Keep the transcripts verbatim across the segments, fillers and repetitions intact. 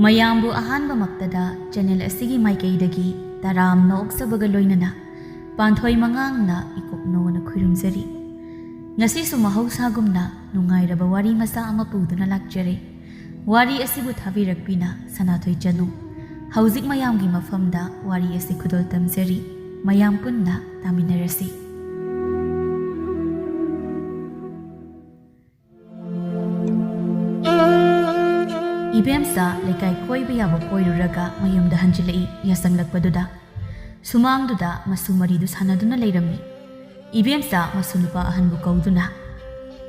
ꯃꯌꯥꯝꯕꯨ ꯑꯍꯥꯟꯕꯃꯛꯇꯗ ꯆꯦꯅꯦꯜ ꯑꯁꯤꯒꯤ ꯃꯥꯏꯀꯩꯗꯒꯤ ꯇꯔꯥꯝꯅ ꯑꯣꯛꯆꯕꯒ ꯂꯣꯏꯅꯅ ꯄꯥꯟꯊꯣꯏ ꯃꯉꯥꯡꯅ ꯏꯀꯣꯛꯅꯧꯅ ꯈꯨꯔꯨꯝꯖꯔꯤ꯫ ꯉꯁꯤꯁꯨ ꯃꯍꯧꯁꯥꯒꯨꯝꯅ ꯅꯨꯡꯉꯥꯏꯔꯕ ꯋꯥꯔꯤ ꯃꯆꯥ ꯑꯃ ꯄꯨꯗꯨꯅ ꯂꯥꯛꯆꯔꯦ꯫ ꯋꯥꯔꯤ ꯑꯁꯤꯕꯨ ꯊꯥꯕꯤꯔꯛꯄꯤꯅ ꯁꯅꯥꯊꯣꯏ ꯆꯅꯨ꯫ ꯍꯧꯖꯤꯛ ꯃꯌꯥꯝꯒꯤ ꯃꯐꯝꯗ ꯋꯥꯔꯤ ꯑꯁꯤ ꯈꯨꯗꯣꯜ ꯇꯝꯖꯔꯤ꯫ ꯃꯌꯥꯝ ꯄꯨꯟꯅ ꯇꯥꯃꯤꯟꯅꯔꯁꯤ꯫ ꯏꯕꯦꯝꯆꯥ ꯂꯩꯀꯥꯏ ꯀꯣꯏꯕ ꯌꯥꯕ ꯀꯣꯏꯔꯨꯔꯒ ꯃꯌꯨꯝꯗ ꯍꯟꯖꯤꯜꯂꯛꯏ꯫ ꯌꯥꯆꯪꯂꯛꯄꯗꯨꯗ ꯁꯨꯃꯥꯡꯗꯨꯗ ꯃꯁꯨ ꯃꯔꯤꯗꯨ ꯁꯥꯟꯅꯗꯨꯅ ꯂꯩꯔꯝꯃꯤ꯫ ꯏꯕꯦꯝꯆꯥ ꯃꯁꯨ ꯅꯨꯄꯥ ꯑꯍꯟꯕꯨ ꯀꯧꯗꯨꯅ,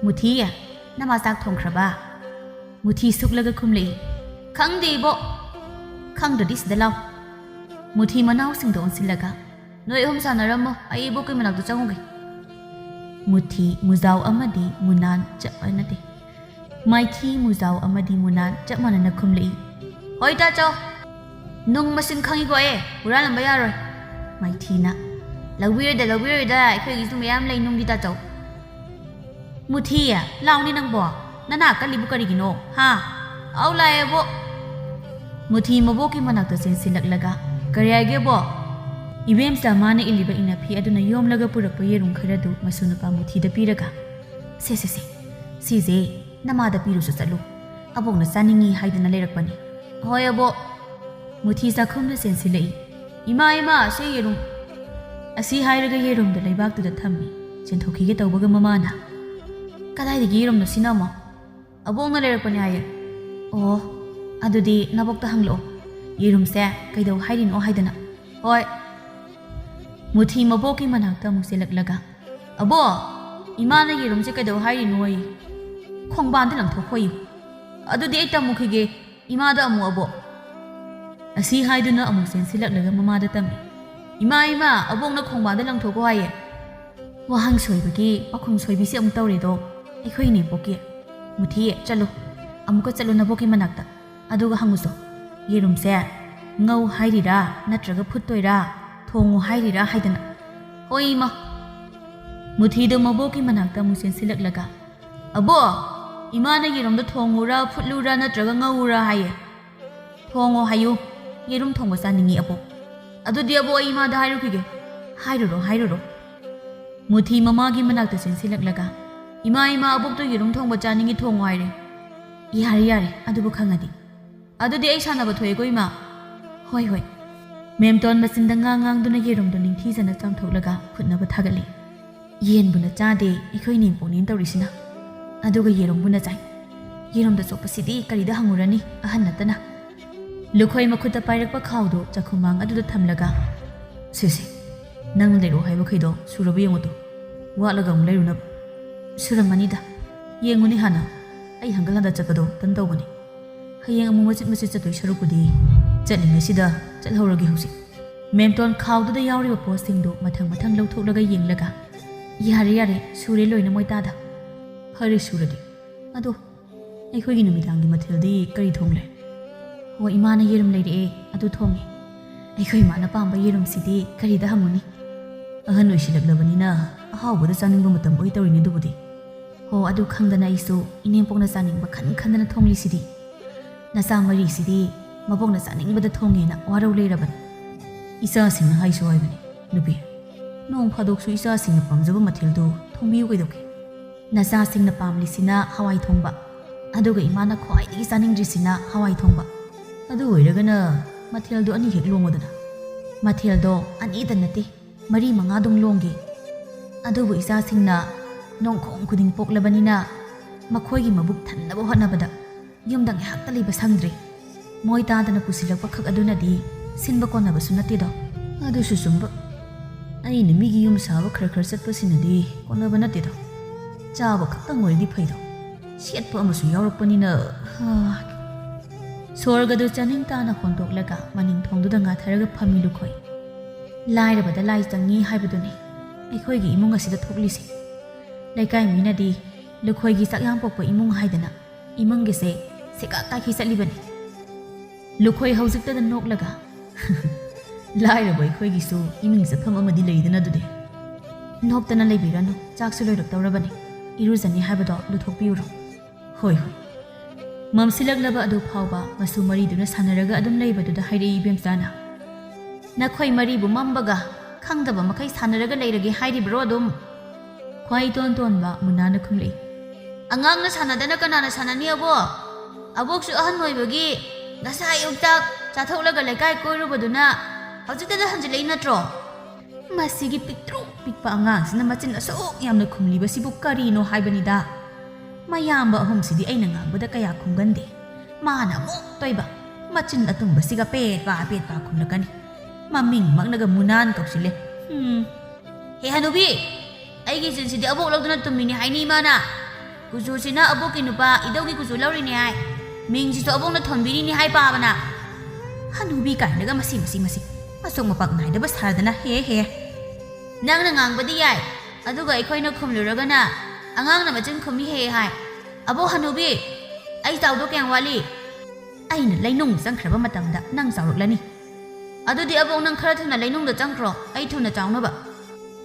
"ꯃꯨꯊꯤ, ꯅꯃꯥ ꯆꯥꯛ ꯊꯣꯡꯈ꯭ꯔꯕ?" ꯃꯨꯊꯤ ꯁꯨꯛꯂꯒ ꯈꯨꯝꯂꯛꯏ, "ꯈꯪꯗꯦ ꯏꯕꯣꯛ꯫" "ꯈꯪꯗ꯭ꯔꯗꯤ ꯁꯤꯗ ꯂꯥꯎ꯫" ꯃꯨꯊꯤ ꯃꯅꯥꯎꯁꯤꯡꯗ ꯑꯣꯟꯁꯤꯜꯂꯒ, "ꯅꯣꯏ ꯑꯍꯨꯝ ꯁꯥꯟꯅꯔꯝꯃꯣ, ꯑꯩ ꯏꯕꯣꯛꯀꯤ ꯃꯅꯥꯛꯇ ꯆꯪꯉꯨꯒꯦ꯫" ꯃꯨꯊꯤ, ꯃꯨꯖꯥꯎ ꯑꯃꯗꯤ ꯃꯨꯅꯥꯟ ꯆꯞ ꯃꯥꯟꯅꯗꯦ꯫ ꯃꯥꯏꯊꯤ, ꯃꯨꯖꯥꯎ ꯑꯃꯗꯤ ꯃꯨꯅꯥꯟ ꯆꯞ ꯃꯥꯟꯅꯅ ꯈꯨꯝꯂꯛꯏ, "ꯍꯣꯏ ꯇꯥꯆꯧ꯫ ꯅꯨꯡ ꯃꯁꯤꯡ ꯈꯪꯉꯤꯀꯣ ꯑꯦ, ꯍꯨꯔꯥꯜꯂꯝꯕ ꯌꯥꯔꯣꯏ꯫" ꯃꯥꯏꯊꯤꯅ, "ꯂꯧꯕꯤꯔꯣꯏꯗ, ꯂꯧꯕꯤꯔꯣꯏꯗ, ꯑꯩꯈꯣꯏꯒꯤꯁꯨ ꯃꯌꯥꯝ ꯂꯩ ꯅꯨꯡꯒꯤ ꯇꯥꯆꯧ꯫" "ꯃꯨꯊꯤ, ꯂꯥꯎꯅꯦ ꯅꯪꯕꯣ꯫ ꯅꯅꯥ ꯀꯜꯂꯤꯕꯨ ꯀꯔꯤꯒꯤꯅꯣ, ꯍꯥ?" "ꯑꯧ, ꯂꯥꯛꯑꯦꯕꯣ꯫" ꯃꯨꯊꯤ ꯃꯕꯣꯛꯀꯤ ꯃꯅꯥꯛꯇ ꯆꯦꯟꯁꯤꯜꯂꯛꯂꯒ, "ꯀꯔꯤ ꯍꯥꯏꯒꯦꯕꯣ?" ꯏꯕꯦꯝꯆꯥ ꯃꯥꯅ ꯏꯜꯂꯤꯕ ꯏꯅꯐꯤ ꯑꯗꯨꯅ ꯌꯣꯝꯂꯒ ꯄꯨꯔꯛꯄ ꯌꯦꯔꯨꯝ ꯈꯔꯗꯨ ꯃꯁꯨ ꯅꯨꯄꯥ ꯃꯨꯊꯤꯗ ꯄꯤꯔꯒ, "ꯁꯦ, ꯁꯦ, ꯁꯦ, ꯁꯤꯁꯦ ꯅꯃꯥꯗ ꯄꯤꯔꯨꯁꯨ ꯆꯠꯂꯨ꯫ ꯑꯕꯣꯛꯅ ꯆꯥꯅꯤꯡꯉꯤ ꯍꯥꯏꯗꯨꯅ ꯂꯩꯔꯛꯄꯅꯤ꯫" "ꯍꯣꯏ ꯑꯕꯣꯛ꯫" ꯃꯨꯊꯤ ꯆꯥꯛꯈꯨꯝꯗ ꯆꯦꯟꯁꯤꯜꯂꯛꯏ꯫ "ꯏꯃꯥ, ꯏꯃꯥ, ꯁꯦ ꯌꯦꯔꯨꯝ꯫" ꯑꯁꯤ ꯍꯥꯏꯔꯒ ꯌꯦꯔꯨꯝꯗꯨ ꯂꯩꯕꯥꯛꯇꯨꯗ ꯊꯝꯃꯤ꯫ ꯆꯦꯟꯊꯣꯛꯈꯤꯒꯦ ꯇꯧꯕꯒ ꯃꯃꯥꯅ, "ꯀꯗꯥꯏꯗꯒꯤ ꯌꯦꯔꯨꯝꯅꯣ ꯁꯤꯅ ꯑꯃꯨꯛ?" "ꯑꯕꯣꯛꯅ ꯂꯩꯔꯛꯄꯅꯦ ꯍꯥꯏꯌꯦ꯫" "ꯑꯣ, ꯑꯗꯨꯗꯤ ꯅꯕꯣꯛꯇ ꯍꯪꯂꯛꯑꯣ꯫ ꯌꯦꯔꯨꯝꯁꯦ ꯀꯩꯗꯧ ꯍꯥꯏꯔꯤꯅꯣ ꯍꯥꯏꯗꯅ꯫" "ꯍꯣꯏ꯫" ꯃꯨꯊꯤ ꯃꯕꯣꯛꯀꯤ ꯃꯅꯥꯛꯇ ꯑꯃꯨꯛ ꯆꯦꯜꯂꯛꯂꯒ, "ꯑꯕꯣꯛ, ꯏꯃꯥꯅ ꯌꯦꯔꯨꯝꯁꯦ ꯀꯩꯗꯧ ꯍꯥꯏꯔꯤꯅꯣ ꯑꯌꯦ꯫ ꯈꯣꯡꯕꯥꯟꯗ ꯂꯪꯊꯣꯛꯈꯣꯌꯨ꯫ ꯑꯗꯨꯗꯤ ꯑꯩ ꯇꯝꯃꯨꯈꯤꯒꯦ ꯏꯃꯥꯗ ꯑꯃꯨꯛ, ꯑꯕꯣꯛ꯫" ꯑꯁꯤ ꯍꯥꯏꯗꯨꯅ ꯑꯃꯨꯛ ꯆꯦꯟꯁꯤꯜꯂꯛꯂꯒ ꯃꯃꯥꯗ ꯇꯝꯃꯤ꯫ "ꯏꯃꯥ, ꯏꯃꯥ, ꯑꯕꯣꯛꯅ ꯈꯣꯡꯕꯥꯟꯗ ꯂꯪꯊꯣꯛꯈꯣ ꯍꯥꯏꯌꯦ꯫" ꯋꯥꯍꯪ ꯁꯣꯏꯕꯒꯤ ꯄꯥꯈꯨꯝ ꯁꯣꯏꯕꯤꯁꯤ ꯑꯃꯨꯛ ꯇꯧꯔꯦꯗꯣ꯫ "ꯑꯩꯈꯣꯏ ꯏꯅꯦꯝꯕꯣꯛꯀꯤ꯫ ꯃꯨꯊꯤ, ꯆꯠꯂꯨ꯫ ꯑꯃꯨꯛꯀ ꯆꯠꯂꯨ ꯅꯕꯣꯛꯀꯤ ꯃꯅꯥꯛꯇ꯫ ꯑꯗꯨꯒ ꯍꯪꯉꯨꯁꯨ꯫ ꯌꯦꯔꯨꯝꯁꯦ ꯉꯧ ꯍꯥꯏꯔꯤꯔꯥ ꯅꯠꯇ꯭ꯔꯒ ꯐꯨꯠꯇꯣꯏꯔꯥ, ꯊꯣꯡꯉꯨ ꯍꯥꯏꯔꯤꯔꯥ ꯍꯥꯏꯗꯅ꯫" "ꯍꯣꯏ ꯏꯃꯥ꯫" ꯃꯨꯊꯤꯗꯣ ꯃꯕꯣꯛꯀꯤ ꯃꯅꯥꯛꯇ ꯑꯃꯨꯛ ꯆꯦꯟꯁꯤꯜꯂꯛꯂꯒ, "ꯑꯕꯣꯛ, ꯏꯃꯥꯅ ꯌꯦꯔꯨꯝꯗꯣ ꯊꯣꯡꯉꯨꯔꯥ, ꯐꯨꯠꯂꯨꯔꯥ ꯅꯠꯇ꯭ꯔꯒ ꯉꯧꯔꯥ ꯍꯥꯏꯌꯦ꯫" "ꯊꯣꯡꯉꯣ ꯍꯥꯏꯌꯨ, ꯌꯦꯔꯨꯝ ꯊꯣꯡꯕ ꯆꯥꯅꯤꯡꯉꯤ ꯑꯕꯣꯛ꯫" "ꯑꯗꯨꯗꯤ ꯑꯕꯣꯛ, ꯑꯩ ꯏꯃꯥꯗ ꯍꯥꯏꯔꯨꯈꯤꯒꯦ꯫" "ꯍꯥꯏꯔꯨꯔꯣ, ꯍꯥꯏꯔꯨꯔꯣ꯫" ꯃꯨꯊꯤ ꯃꯃꯥꯒꯤ ꯃꯅꯥꯛꯇ ꯆꯦꯟꯁꯤꯜꯂꯛꯂꯒ, "ꯏꯃꯥ, ꯏꯃꯥ, ꯑꯕꯣꯛꯇꯣ ꯌꯦꯔꯨꯝ ꯊꯣꯡꯕ ꯆꯥꯅꯤꯡꯉꯤ, ꯊꯣꯡꯉꯣ ꯍꯥꯏꯔꯦ꯫" "ꯌꯥꯔꯦ, ꯌꯥꯔꯦ, ꯑꯗꯨꯕꯨ ꯈꯪꯉꯗꯤ꯫ ꯑꯗꯨꯗꯤ ꯑꯩ ꯁꯥꯟꯅꯕ ꯊꯣꯛꯑꯦꯀꯣ, ꯏꯃꯥ꯫" "ꯍꯣꯏ, ꯍꯣꯏ꯫" ꯃꯦꯝꯇꯣꯟ ꯃꯆꯤꯟꯗ ꯉꯥꯡ ꯉꯥꯡꯗꯨꯅ ꯌꯦꯔꯨꯝꯗꯨ ꯅꯤꯡꯊꯤꯖꯅ ꯆꯥꯝꯊꯣꯛꯂꯒ ꯐꯨꯠꯅꯕ ꯊꯥꯒꯠꯂꯤ꯫ "ꯌꯦꯟꯕꯨꯅ ꯆꯥꯗꯦ ꯑꯩꯈꯣꯏ ꯅꯦꯝꯄꯣꯛꯅꯦꯅ ꯇꯧꯔꯤꯁꯤꯅ, ꯑꯗꯨꯒ ꯌꯦꯔꯨꯝꯕꯨꯅ ꯆꯥꯏ꯫ ꯌꯦꯔꯨꯝꯗ ꯆꯣꯞꯄꯁꯤꯗꯤ ꯀꯔꯤꯗ ꯍꯪꯉꯨꯔꯅꯤ, ꯑꯍꯟ ꯅꯠꯇꯅ꯫" ꯂꯨꯈꯣꯏ ꯃꯈꯨꯠꯇ ꯄꯥꯏꯔꯛꯄ ꯈꯥꯎꯗꯨ ꯆꯥꯛꯈꯨꯃꯥꯡ ꯑꯗꯨꯗ ꯊꯝꯂꯒ, "ꯁꯦ, ꯁꯦ, ꯅꯪ ꯂꯩꯔꯛꯑꯣ ꯍꯥꯏꯕꯈꯩꯗꯣ ꯁꯨꯔꯕ ꯌꯦꯡꯉꯨꯇꯣ, ꯋꯥꯠꯂꯒ ꯑꯃꯨꯛ ꯂꯩꯔꯨꯅꯕ꯫" "ꯁꯨꯔꯝꯃꯅꯤꯗ, ꯌꯦꯡꯉꯨꯅꯦ ꯍꯥꯟꯅ, ꯑꯩ ꯍꯪꯒꯠ ꯍꯟꯗ ꯆꯠꯄꯗꯣ ꯇꯟ ꯇꯧꯕꯅꯤ꯫ ꯍꯌꯦꯡ ꯑꯃꯨꯛ ꯃꯆꯤꯠ ꯃꯆꯤꯠ ꯆꯠꯇꯣꯏ ꯁꯔꯨꯛꯄꯨꯗꯤ ꯆꯠꯂꯤꯉꯩꯁꯤꯗ ꯆꯠꯍꯧꯔꯒꯦ ꯍꯧꯖꯤꯛ꯫" ꯃꯦꯝꯇꯣꯟ ꯈꯥꯎꯗꯨꯗ ꯌꯥꯎꯔꯤꯕ ꯄꯣꯠꯁꯤꯡꯗꯨ ꯃꯊꯪ ꯃꯊꯪ ꯂꯧꯊꯣꯛꯂꯒ ꯌꯦꯡꯂꯒ, "ꯌꯥꯔꯦ, ꯌꯥꯔꯦ, ꯁꯨꯔꯦ ꯂꯣꯏꯅ ꯃꯣꯏ ꯇꯥꯗ꯫" "ꯐꯔꯦ, ꯁꯨꯔꯗꯤ꯫ ꯑꯗꯣ ꯑꯩꯈꯣꯏꯒꯤ ꯅꯨꯃꯤꯗꯥꯡꯒꯤ ꯃꯊꯦꯜꯗꯤ ꯀꯔꯤ ꯊꯣꯡꯂꯦ?" "ꯍꯣ, ꯏꯃꯥꯅ ꯌꯦꯔꯨꯝ ꯂꯩꯔꯛꯑꯦ, ꯑꯗꯨ ꯊꯣꯡꯉꯦ꯫ ꯑꯩꯈꯣꯏ ꯏꯃꯥꯅ ꯄꯥꯝꯕ ꯌꯦꯔꯨꯝꯁꯤꯗꯤ ꯀꯔꯤꯗ ꯍꯪꯉꯨꯅꯤ?" "ꯑꯍꯟ ꯑꯣꯏꯁꯤꯜꯂꯛꯂꯕꯅꯤꯅ ꯑꯍꯥꯎꯕꯗ ꯆꯥꯅꯤꯡꯕ ꯃꯇꯝ ꯑꯣꯏ ꯇꯧꯔꯤꯅꯤ ꯑꯗꯨꯕꯨꯗꯤ꯫ ꯍꯣ, ꯑꯗꯨ ꯈꯪꯗꯅ ꯑꯩꯁꯨ ꯏꯅꯦꯝꯄꯣꯛꯅ ꯆꯥꯅꯤꯡꯕ ꯈꯟ ꯈꯟꯗꯅ ꯊꯣꯡꯂꯤꯁꯤꯗꯤ꯫ ꯅꯆꯥ ꯃꯔꯤꯁꯤꯗꯤ ꯃꯕꯣꯛꯅ ꯆꯥꯅꯤꯡꯕꯗ ꯊꯣꯡꯉꯦꯅ ꯋꯥꯔꯧ ꯂꯩꯔꯕꯅꯤ꯫" "ꯏꯆꯥꯁꯤꯡꯅ ꯍꯥꯏꯁꯨ ꯍꯥꯏꯕꯅꯤ, ꯅꯨꯄꯤ꯫ ꯅꯣꯡ ꯐꯥꯗꯣꯛꯁꯨ ꯏꯆꯥꯁꯤꯡꯅ ꯄꯥꯝꯖꯕ ꯃꯊꯦꯜꯗꯨ ꯊꯣꯡꯕꯤꯌꯨ ꯀꯩꯗꯧꯒꯦ?" "ꯅꯆꯥꯁꯤꯡꯅ ꯄꯥꯝꯂꯤꯁꯤꯅ ꯍꯋꯥꯏ ꯊꯣꯡꯕ, ꯑꯗꯨꯒ ꯏꯃꯥꯅ ꯈ꯭ꯋꯥꯏꯗꯒꯤ ꯆꯥꯅꯤꯡꯗ꯭ꯔꯤꯁꯤꯅ ꯍꯋꯥꯏ ꯊꯣꯡꯕ꯫ ꯑꯗꯨ ꯑꯣꯏꯔꯒꯅ ꯃꯊꯦꯜꯗꯣ ꯑꯅꯤ ꯍꯦꯛ ꯂꯣꯡꯉꯨꯗꯅ꯫" "ꯃꯊꯦꯜꯗꯣ ꯑꯅꯤꯗ ꯅꯠꯇꯦ, ꯃꯔꯤ ꯃꯉꯥꯗꯨꯝ ꯂꯣꯡꯒꯦ꯫ ꯑꯗꯨꯕꯨ ꯏꯆꯥꯁꯤꯡꯅ ꯅꯣꯡꯈꯣꯡ ꯈꯨꯗꯤꯡ ꯄꯣꯛꯂꯕꯅꯤꯅ ꯃꯈꯣꯏꯒꯤ ꯃꯕꯨꯛ ꯊꯟꯅꯕ ꯍꯣꯠꯅꯕꯗ ꯌꯨꯝꯗ ꯉꯥꯏꯍꯥꯛꯇ ꯂꯩꯕ ꯁꯪꯗ꯭ꯔꯦ꯫ ꯃꯣꯏ ꯇꯥꯗꯅ ꯄꯨꯁꯤꯜꯂꯛꯄ ꯈꯛ ꯑꯗꯨꯅꯗꯤ ꯁꯤꯟꯕ ꯀꯣꯟꯅꯕꯁꯨ ꯅꯠꯇꯦꯗꯣ꯫" "ꯑꯗꯨꯁꯨ ꯆꯨꯝꯕ꯫ ꯑꯩꯅ ꯃꯤꯒꯤ ꯌꯨꯝ ꯁꯥꯕ ꯈꯔ ꯈꯔ ꯆꯠꯄꯁꯤꯅꯗꯤ ꯀꯣꯟꯅꯕ ꯅꯠꯇꯦꯗꯣ꯫ ꯆꯥꯕ ꯈꯛꯇꯪ ꯑꯣꯏꯔꯗꯤ ꯐꯩꯗꯣ꯫ ꯁꯦꯠꯄ ꯑꯃꯁꯨ ꯌꯥꯎꯔꯛꯄꯅꯤꯅ꯫" ꯍꯥ꯫ ꯁꯣꯔꯒꯗꯨ ꯆꯥꯅꯤꯡ ꯇꯥꯅ ꯍꯣꯟꯗꯣꯛꯂꯒ ꯃꯅꯤꯡ ꯊꯣꯡꯗꯨꯗ ꯉꯥꯊꯔꯒ ꯐꯝꯃꯤ ꯂꯨꯈꯣꯏ꯫ ꯂꯥꯏꯔꯕꯗ ꯂꯥꯏ ꯆꯪꯉꯤ ꯍꯥꯏꯕꯗꯨꯅꯤ ꯑꯩꯈꯣꯏꯒꯤ ꯏꯃꯨꯡ ꯑꯁꯤꯗ ꯊꯣꯛꯂꯤꯁꯦ꯫ ꯂꯩꯀꯥꯏ ꯃꯤꯅꯗꯤ ꯂꯨꯈꯣꯏꯒꯤ ꯆꯥꯛꯌꯥꯝ ꯄꯣꯛꯄ ꯏꯃꯨꯡ ꯍꯥꯏꯗꯅ ꯏꯃꯨꯡꯒꯤꯁꯦ ꯁꯦꯒꯥ ꯀꯥꯏꯈꯩ ꯆꯠꯂꯤꯕꯅꯤ꯫ ꯂꯨꯈꯣꯏ ꯍꯧꯖꯤꯛꯇꯗ ꯅꯣꯛꯂꯒ, "ꯂꯥꯏꯔꯕ ꯑꯩꯈꯣꯏꯒꯤꯁꯨ ꯏꯃꯨꯡ ꯆꯠꯐꯝ ꯑꯃꯗꯤ ꯂꯩꯗꯅ ꯑꯗꯨꯗꯤ꯫" "ꯅꯣꯛꯇꯅ ꯂꯩꯕꯤꯔꯅꯨ, ꯆꯥꯛꯁꯨ ꯂꯣꯏꯔꯛꯇꯧꯔꯕꯅꯤ꯫ ꯏꯔꯨꯖꯅꯤ ꯍꯥꯏꯕꯗꯣ ꯂꯨꯊꯣꯛꯄꯤꯌꯨꯔꯣ?" "ꯍꯣꯏ, ꯍꯣꯏ꯫" ꯃꯝꯁꯤꯜꯂꯛꯂꯕ ꯑꯗꯨ ꯐꯥꯎꯕ ꯃꯁꯨ ꯃꯔꯤꯗꯨꯅ ꯁꯥꯟꯅꯔꯒ ꯑꯗꯨꯝ ꯂꯩꯕꯗꯨꯗ ꯍꯥꯏꯔꯛꯏ ꯏꯕꯦꯝꯆꯥꯅ, "ꯅꯈꯣꯏ ꯃꯔꯤꯕꯨ ꯃꯝꯕꯒ ꯈꯪꯗꯕ ꯃꯈꯩ ꯁꯥꯟꯅꯔꯒ ꯂꯩꯔꯒꯦ ꯍꯥꯏꯔꯤꯕ꯭ꯔꯣ ꯑꯗꯨꯝ?" ꯈ꯭ꯋꯥꯏ ꯏꯇꯣꯟ ꯇꯣꯟꯕ ꯃꯨꯅꯥꯅ ꯈꯨꯝꯂꯛꯏ, "ꯑꯉꯥꯡꯅ ꯁꯥꯟꯅꯗꯅ ꯀꯅꯥꯅ ꯁꯥꯟꯅꯅꯤ ꯑꯕꯣꯛ? ꯑꯕꯣꯛꯁꯨ ꯑꯍꯟ ꯑꯣꯏꯕꯒꯤ ꯉꯁꯥꯏ ꯑꯌꯨꯛ ꯆꯥꯛ ꯆꯥꯊꯣꯛꯂꯒ ꯂꯩꯀꯥꯏ ꯀꯣꯏꯔꯨꯕꯗꯨꯅ ꯍꯧꯖꯤꯛꯇꯗ ꯍꯟꯖꯤꯜꯂꯛꯏ ꯅꯠꯇ꯭ꯔꯣ?" ꯃꯁꯤꯒꯤ ꯄꯤꯛꯇ꯭ꯔꯨ ꯄꯤꯛꯄ ꯑꯉꯥꯡꯁꯤꯅ ꯃꯆꯤꯟ ꯑꯁꯨꯛ ꯌꯥꯝꯅ ꯈꯨꯝꯂꯤꯕꯁꯤꯕꯨ ꯀꯔꯤꯅꯣ ꯍꯥꯏꯕꯅꯤꯗ꯫ ꯃꯌꯥꯝꯕ ꯑꯍꯨꯝꯁꯤꯗꯤ ꯑꯩꯅ ꯉꯥꯡꯕꯗ ꯀꯌꯥ ꯈꯨꯝꯒꯟꯗꯦ꯫ ꯃꯥꯅ ꯑꯃꯨꯛ ꯇꯣꯏꯕ, ꯃꯆꯤꯟ ꯑꯇꯨꯝꯕꯁꯤꯒ ꯄꯦꯠꯄ ꯄꯦꯠꯄ ꯈꯨꯝꯂꯛꯀꯅꯤ꯫ ꯃꯃꯤꯡꯃꯛꯅꯒ ꯃꯨꯅꯥꯟ ꯀꯧꯁꯤꯜꯂꯦ꯫ ꯎꯝ꯫ "ꯍꯦ ꯍꯅꯨꯕꯤ, ꯑꯩꯒꯤ ꯆꯤꯟꯁꯤꯗꯤ ꯑꯕꯣꯛ ꯂꯧꯗꯨꯅ ꯇꯨꯝꯃꯤꯅꯤ ꯍꯥꯏꯅꯤ ꯏꯃꯥꯅ꯫ ꯀꯨꯆꯨꯁꯤꯅ ꯑꯕꯣꯛꯀꯤ ꯅꯨꯄꯥ ꯏꯙꯧꯒꯤ ꯀꯨꯆꯨ ꯂꯧꯔꯤꯅꯤ ꯍꯥꯏ꯫ ꯃꯤꯡꯁꯤꯁꯨ ꯑꯕꯣꯛꯅ ꯊꯣꯟꯕꯤꯔꯤꯅꯤ ꯍꯥꯏ ꯄꯥꯕꯅ꯫ ꯍꯅꯨꯕꯤ ꯀꯥꯏꯅꯒ ꯃꯁꯤ, ꯃꯁꯤ, ꯃꯁꯤ꯫ ꯃꯁꯨꯛ ꯃꯄꯛ ꯅꯥꯏꯗꯕ ꯁꯥꯔꯗꯅ ꯍꯦ ꯍꯦ꯫ ꯅꯪꯅ ꯉꯥꯡꯕꯗꯤ ꯌꯥꯏ, ꯑꯗꯨꯒ ꯑꯩꯈꯣꯏꯅ ꯈꯨꯝꯂꯨꯔꯒꯅ ꯑꯉꯥꯡꯅ ꯃꯆꯤꯟ ꯈꯨꯝꯃꯤ ꯍꯦ ꯍꯥꯏ꯫ ꯑꯕꯣꯛ ꯍꯅꯨꯕꯤ, ꯑꯩ ꯆꯥꯎꯗꯧ ꯀꯌꯥꯝ ꯋꯥꯠꯂꯤ?" "ꯑꯩꯅ ꯂꯩꯅꯨꯡ ꯆꯪꯈ꯭ꯔꯕ ꯃꯇꯝꯗ ꯅꯪ ꯆꯥꯎꯔꯛꯂꯅꯤ꯫ ꯑꯗꯨꯗꯤ ꯑꯕꯣꯛ ꯅꯪ ꯈꯔ ꯊꯨꯅ ꯂꯩꯅꯨꯡꯗ ꯆꯪꯈ꯭ꯔꯣ, ꯑꯩ ꯊꯨꯅ ꯆꯥꯎꯅꯕ꯫"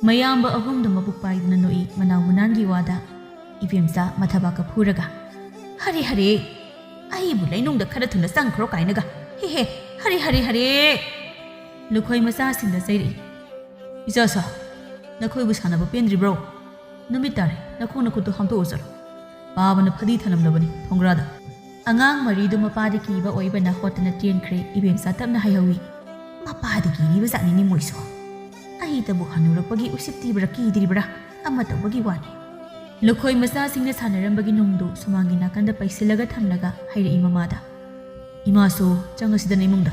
ꯃꯌꯥꯝꯕ ꯑꯍꯨꯝꯗꯨ ꯃꯕꯨꯛ ꯄꯥꯏꯗꯅ ꯅꯣꯛꯏ ꯃꯅꯥꯎ ꯃꯨꯅꯥꯟꯒꯤ ꯋꯥꯗ꯫ ꯏꯕꯦꯝꯆꯥ ꯃꯊꯕꯥꯛꯀ ꯐꯨꯔꯒ, "ꯍꯔꯦ ꯍꯔꯦ, ꯑꯩꯕꯨ ꯂꯩꯅꯨꯡꯗ ꯈꯔ ꯊꯨꯅ ꯆꯪꯈ꯭ꯔꯣ ꯀꯥꯏꯅꯒ, ꯍꯦ ꯍꯦ, ꯍꯔꯦ ꯍꯔꯦ ꯍꯔꯦ!" ꯂꯨꯈꯣꯏ ꯃꯆꯥꯁꯤꯡꯗ ꯆꯩꯔꯛꯏ꯫ "ꯏꯆꯥꯁꯥ, ꯅꯈꯣꯏꯕꯨ ꯁꯥꯟꯅꯕ ꯄꯦꯟꯗ꯭ꯔꯤꯕ꯭ꯔꯣ? ꯅꯨꯃꯤꯠ ꯇꯥꯔꯦ, ꯅꯈꯣꯡ ꯅꯈꯨꯠꯇꯨ ꯍꯥꯝꯗꯣꯛꯎ ꯆꯠꯂꯣ꯫ ꯄꯥꯕꯅ ꯐꯗꯤ ꯊꯅꯝꯂꯕꯅꯤ ꯊꯣꯡꯒ꯭ꯔꯥꯗ꯫" ꯑꯉꯥꯡ ꯃꯔꯤꯗꯨ ꯃꯄꯥꯗꯤ ꯀꯤꯕ ꯑꯣꯏꯕꯅ ꯍꯣꯠꯇꯅ ꯆꯦꯟꯈ꯭ꯔꯦ꯫ ꯏꯕꯦꯝꯆꯥ ꯇꯞꯅ ꯍꯥꯏꯍꯧꯏ, "ꯃꯄꯥꯗꯤ ꯀꯤꯔꯤꯕ ꯖꯥꯠꯅꯤꯅꯦ ꯃꯣꯏꯁꯨ꯫ ꯑꯩꯇꯕꯨ ꯍꯅꯨꯔꯛꯄꯒꯤ ꯎꯁꯤꯠꯇꯤꯕ꯭ꯔꯥ ꯀꯤꯗ꯭ꯔꯤꯕ꯭ꯔꯥ ꯑꯃ ꯇꯧꯕꯒꯤ ꯋꯥꯅꯤ꯫" ꯂꯨꯈꯣꯏ ꯃꯆꯥꯁꯤꯡꯅ ꯁꯥꯟꯅꯔꯝꯕꯒꯤ ꯅꯨꯡꯗꯨ ꯁꯨꯃꯥꯡꯒꯤ ꯅꯥꯀꯟꯗ ꯄꯩꯁꯤꯜꯂꯒ ꯊꯝꯂꯒ ꯍꯥꯏꯔꯛꯏ ꯃꯃꯥꯗ, "ꯏꯃꯥꯁꯨ ꯆꯪꯉꯁꯤꯗꯅ ꯏꯃꯨꯡꯗ꯫"